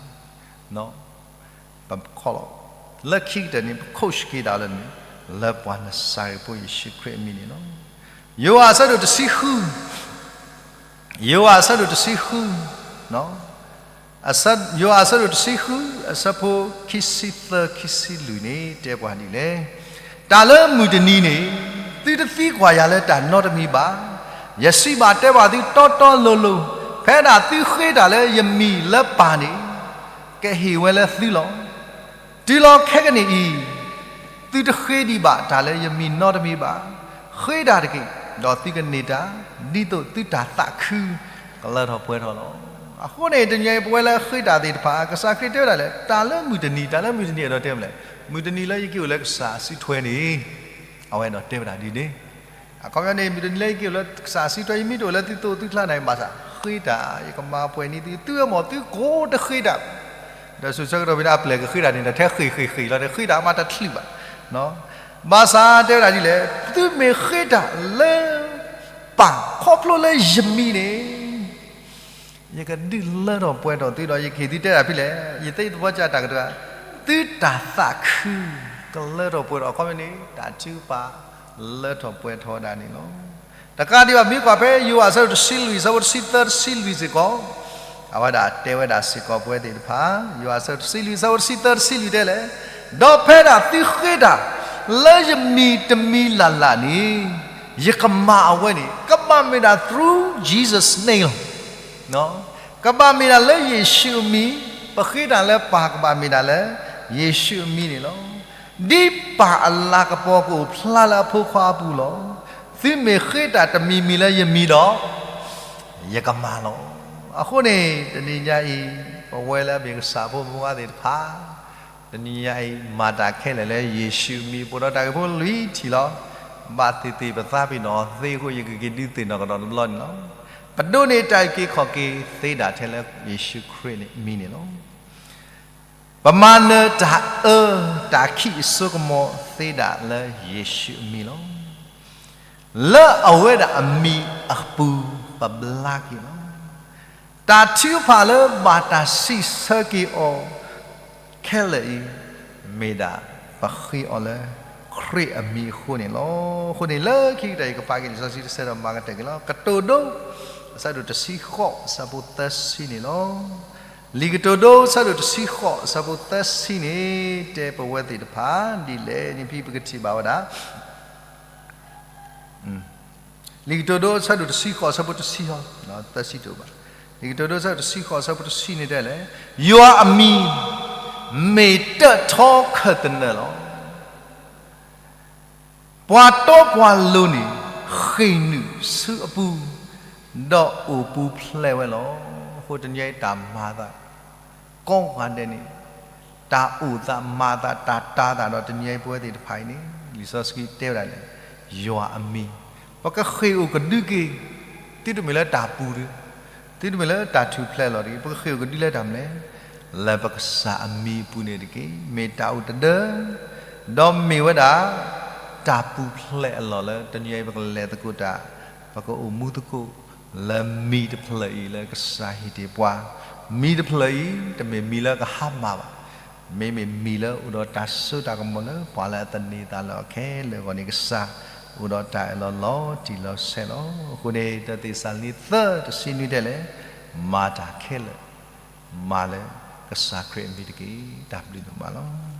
ပခီၣ်လီၤ လၢခံကတၢၢ်န့ၣ် ပခိၣ်ဆှံက့ၤဒၣ်လၢန့ၣ် လၢပှၤနစၤရ့းဖိယ့ၣ်ၡူးခရံာ်အမံၤန့ၣ်လီၤ. ယိၤဟၣ်အဆၢဒိၣ်တဆံဃု ယိၤဟၣ်အဆၢဒိၣ်တဆံဃု အဆၢ, ယိၤဟၣ်အဆၢဒိၣ်တဆံဃု အဆၢဖိခံဆံသၢ ခံဆံလွံၢ်န့ၣ် တဲပှၤဒ်လဲၣ်, တၢ်လၢမုၢ်တနံၤန့ၣ် သုတသံကွၢ်ယၤလၢတၢ်နီတမံၤဘၣ်. ယစံးဘၣ်တဲဘၣ်သုတီတီလိၤလိၤ, ဖဲဒၣ်သုဃ့တၢ်လၢယမံၤလၢပၢ်န့ၣ်, ကဟ့ၣ်ဝဲလၢသုလီၤ. တုၤလီၤခဲကနံၣ်အံၤ, သုတဃ့ဒံးဘၣ်တၢ်လၢယမံၤနီတမံၤဘၣ်. ဃ့တၢ်တက့ၢ်, ဒီးသုကန့ၢ်တၢ်, ဒ်သိးသုတၢ်သးခုကလၢထီၣ်ပှဲၤထီၣ်လီၤ. အဃိန့ၣ် တနံၤအံၤပဝဲလၢဃ့တၢ်သ့ၣ်တဖၣ် ကစၢ်ခရံာ်တဲဝဲဒၣ်လဲၣ်, တၢ်လၢမုၢ်တနံၤ, တၢ်လၢမုၢ်တနံၤအဲၣ်ဒိးတဲမနုၤလဲၣ်, မုၢ်တနံၤလၢယက့ၤအိၣ်လၢကစၢ်အစုထွဲန့ၣ်, အဝဲအဲၣ်ဒိးတဲဝဲဒၣ်ဒ်န့ၣ် အခီပညီန့ၣ် မုၢ်တနံၤလၢယက့ၤအိၣ်လၢကစၢ်စုထွဲ ယမ့ၢ်တအိၣ်လၢသုသိၣ်သုချါန့ၣ် ဘၣ်ဆၣ်ဃ့တၢ်, ယကမၤပှဲၤန့ၢ်သု, သုဝဲမ့ၢ်သုကိးတဃ့တၢ်, ဒီးဆူၣ်ဆၢကတီၢ်ဖဲန့ၣ် အပျဲၢ်ကဃ့တၢ်န့ၣ် ဒီးထဲဃ့ၢ်ဃ့ၢ်ဃ့ၢ်လီၤန့ၣ် ဃ့တၢ်မးတချုးဘၣ်. ဘၣ်ဆၣ်တဲဝဲဒၣ်ဒ်လဲၣ်, သုမ့ၢ်ဃ့တၢ်လၢပၢ်ခီဖျိလၢယမံၤန့ၣ် ယကဒုးလၢထီၣ်ပှဲၤထီၣ်သုဒီး ယကဟ့ၣ်သုတဲဒၣ်ဖဲလဲၣ်, ယသ့ၣ်သဘီကၢ်တၢ်ကတၢၢ်, သုတၢ်သးခုကလၢထီၣ်ပှဲၤထီၣ် အခီပညီန့ၣ် တၢ်ထုကဖၣ်လၢထီၣ်ပှဲၤထီၣ်ဝဲဒၣ်န့ၣ်လီၤ. တကးဒံးဘၣ် မ့ၢ်ကွၢ်ဖဲယိၤဟၣ်အဆၢဒိၣ်တဆံလွံၢ် အဆၢဖိတဆံသၢတဆံလွံၢ်စ့ၢ်ကီး, အဝဲဒၣ်တဲဝဲဒၣ်စ့ၢ်ကီးပဝဲသ့ၣ်တဖၣ်, ယိၤဟၣ်အဆၢဒိၣ်တဆံလွံၢ် အဆၢဖိတဆံသၢတဆံလွံၢ်တဲလဲၣ်, ဒီးဖဲဒၣ်သုဃ့တၢ်လၢယမံၤတမံၤလၢ်လၢ်န့ၣ်, ယကမၤအဝဲန့ၣ် ကဘၣ်မ့ၢ်ဒၣ် through Jesus name လီၤ. ကဘၣ်မ့ၢ်ဒၣ်လၢယ့ၣ်ၡူးအမံၤ, ပဃ့တၢ်လၢပၢ်ကဘၣ်မ့ၢ်ဒၣ်လၢယ့ၣ်ၡူးအမံၤန့ၣ်လီၤ. ဒ်ပၢ်အလၤကပီၤကအိၣ်ဖျါလၢအဖိခွါအပူၤလီၤ. သုမ့ၢ်ဃ့တၢ်တမံၤမံၤလၢယမံၤဒီး, ယကမၤလီၤ. အဃိန့ၣ် တနံၤညါအံၤ ပဝဲလၢအမ့ၢ်ကစၢ်ဖိမုၣ်ဖိခွါသ့ၣ်တဖၣ်, တနံၤညါအံၤ မၤတၢ်ခဲလၢာ်လၢယ့ၣ်ၡူးအမံၤ ပှဲၤဒီးတၢ်ဂ့ၢ်ဖိလွံၢ်ထံၣ်လီၤ. ဘၣ်သ့ၣ်သ့ၣ်ပသးပ့ၤနီၣ်သ့အဃိ ယကက့ၤဒုးသ့ၣ်နီၣ်ကဒီးတဘျီန့ၣ်လီၤ. ပဒိးန့ၢ်တၢ်အုၣ်က့ၤခီၣ်က့ၤသ့ဒၣ်ထဲလၢယ့ၣ်ၡူးခရံာ်န့ၣ်အမံၤန့ၣ်လီၤ. ပမၤနၢၤတၢ်အၢတၢ်ခံးအစိကမီၤသ့ဒၣ်လၢယ့ၣ်ၡူးအမံၤလီၤ. လၢအဝဲဒၣ်အမံၤအပူၤပဘျါက့ၤလီၤ. တၢ်ထုကဖၣ်လၢဘၣ်တၢ်စံးဆၢက့ၤအီၤခဲလၢာ်အံၤ, မ့ၢ်ဒၣ်ပဃ့အီၤလၢခရံာ်အမံၤအဃိန့ၣ်လီၤ. အဃိန့ၣ် လၢခံကတၢၢ်အံၤ ကပာ်က့ၤလံာ်စီဆှံတဆၢဒီးမၤကတၢၢ်က့ၤလီၤ. ကတိၤဒိ အဆၢဒိၣ်တဆံဃိး အဆၢဖိသၢဆံန့ၣ်လီၤ. လံာ်ကတိၤဒိ အဆၢဒိၣ်တဆံဃိး အဆၢဖိသၢဆံန့ၣ် တဲပဝဲသ့ၣ်တဖၣ်ဒ်လဲၣ်န့ၣ် ဖဲပကထံၣ်ဘၣ်ဝဲဒၣ် လံာ်ကတိၤဒိ အဆၢဒိၣ်တဆံဃိး အဆၢဖိတဆံ သၢဆံတအိၣ်ဘၣ်. လံာ်ကတိၤဒိ အဆၢဒိၣ်တဆံဃိး အဆၢဖိတဆံန့ၣ်တဲလဲၣ်, ယွၤအမံၤ မ့ၢ်တၢၣ်ထီခၢၣ်သနၢၣ်လီၤ. ပှၤတီပှၤလိၤန့ၣ် ဃ့ၢ်နုာ်ဆူအပူၤ, ဒီးအိၣ်ပူၤဖျဲးဝဲလီၤ. အဃိတနံၤအံၤတၢ်မၤသး ကိးဂၤဒဲးန့ၣ် တၢ်အိၣ်သးမၤသးတၢ်တာ်သးဒီးတနံၤအံၤပဝဲသ့ၣ်တဖၣ်အံၤန့ၣ် လံာ်စီဆှံတဲဝဲဒၣ်လၢ ယွၤအမံၤ, ပကဃ့ၢ်အိၣ်ကဒုက့ၤ, သုတမ့ၢ်လၢတၢ်ပူၤတဂ့ၤ, သုတမ့ၢ်လၢတၢ်ထူၣ်ဖျဲးလီၤတဂ့ၤ, ပကဃ့ၢ်အိၣ်ကဒုလၢတၢ်မနုၤလဲၣ်, လၢပကစၢ်အမံၤအပူၤန့ၣ်တက့ၢ်. မ့ၢ်တၢ်အိၣ်တဒၢ ဒီးမ့ၢ်ဝဲဒၣ် တၢ်ပူၤဖျဲးအလီၢ်လၢတနံၤအံၤပကလဲၤသကိးတၢ်, ပကအိၣ်မူသကိးလၢမံၤတဖျၢၣ်အံၤလၢကစၢ်ဟ့ၣ်တ့ၢ်ပှၤ, မံၤတဖျၢၣ်အံၤ တမ့ၢ်မံၤလၢကဟါမၢ်ဘၣ်, မ့မ့ၢ်မံၤလၢအိၣ်ဒီးတၢ်စိတၢ်ကမီၤလၢပှၤလၢအသန့ၤသးလၢအီၤခဲလၢာ်အဂီၢ်န့ၣ် ကစၢ်အိၣ်ဒီးတၢ်အၢၣ်လီၤလီၤတံၢ်လီၤဆဲးလီၤ. အဃိန့ၣ် တၢသ့းစၤလနံ သၢ တဆံနွံတဲလဲၣ်, မၤတၢ်ခဲလၢာ် မၤလၢကစၢ်ခရံာ်အမံၤတက့ၢ်. တၢ်ဘျုးဒိၣ်မးလီၤ.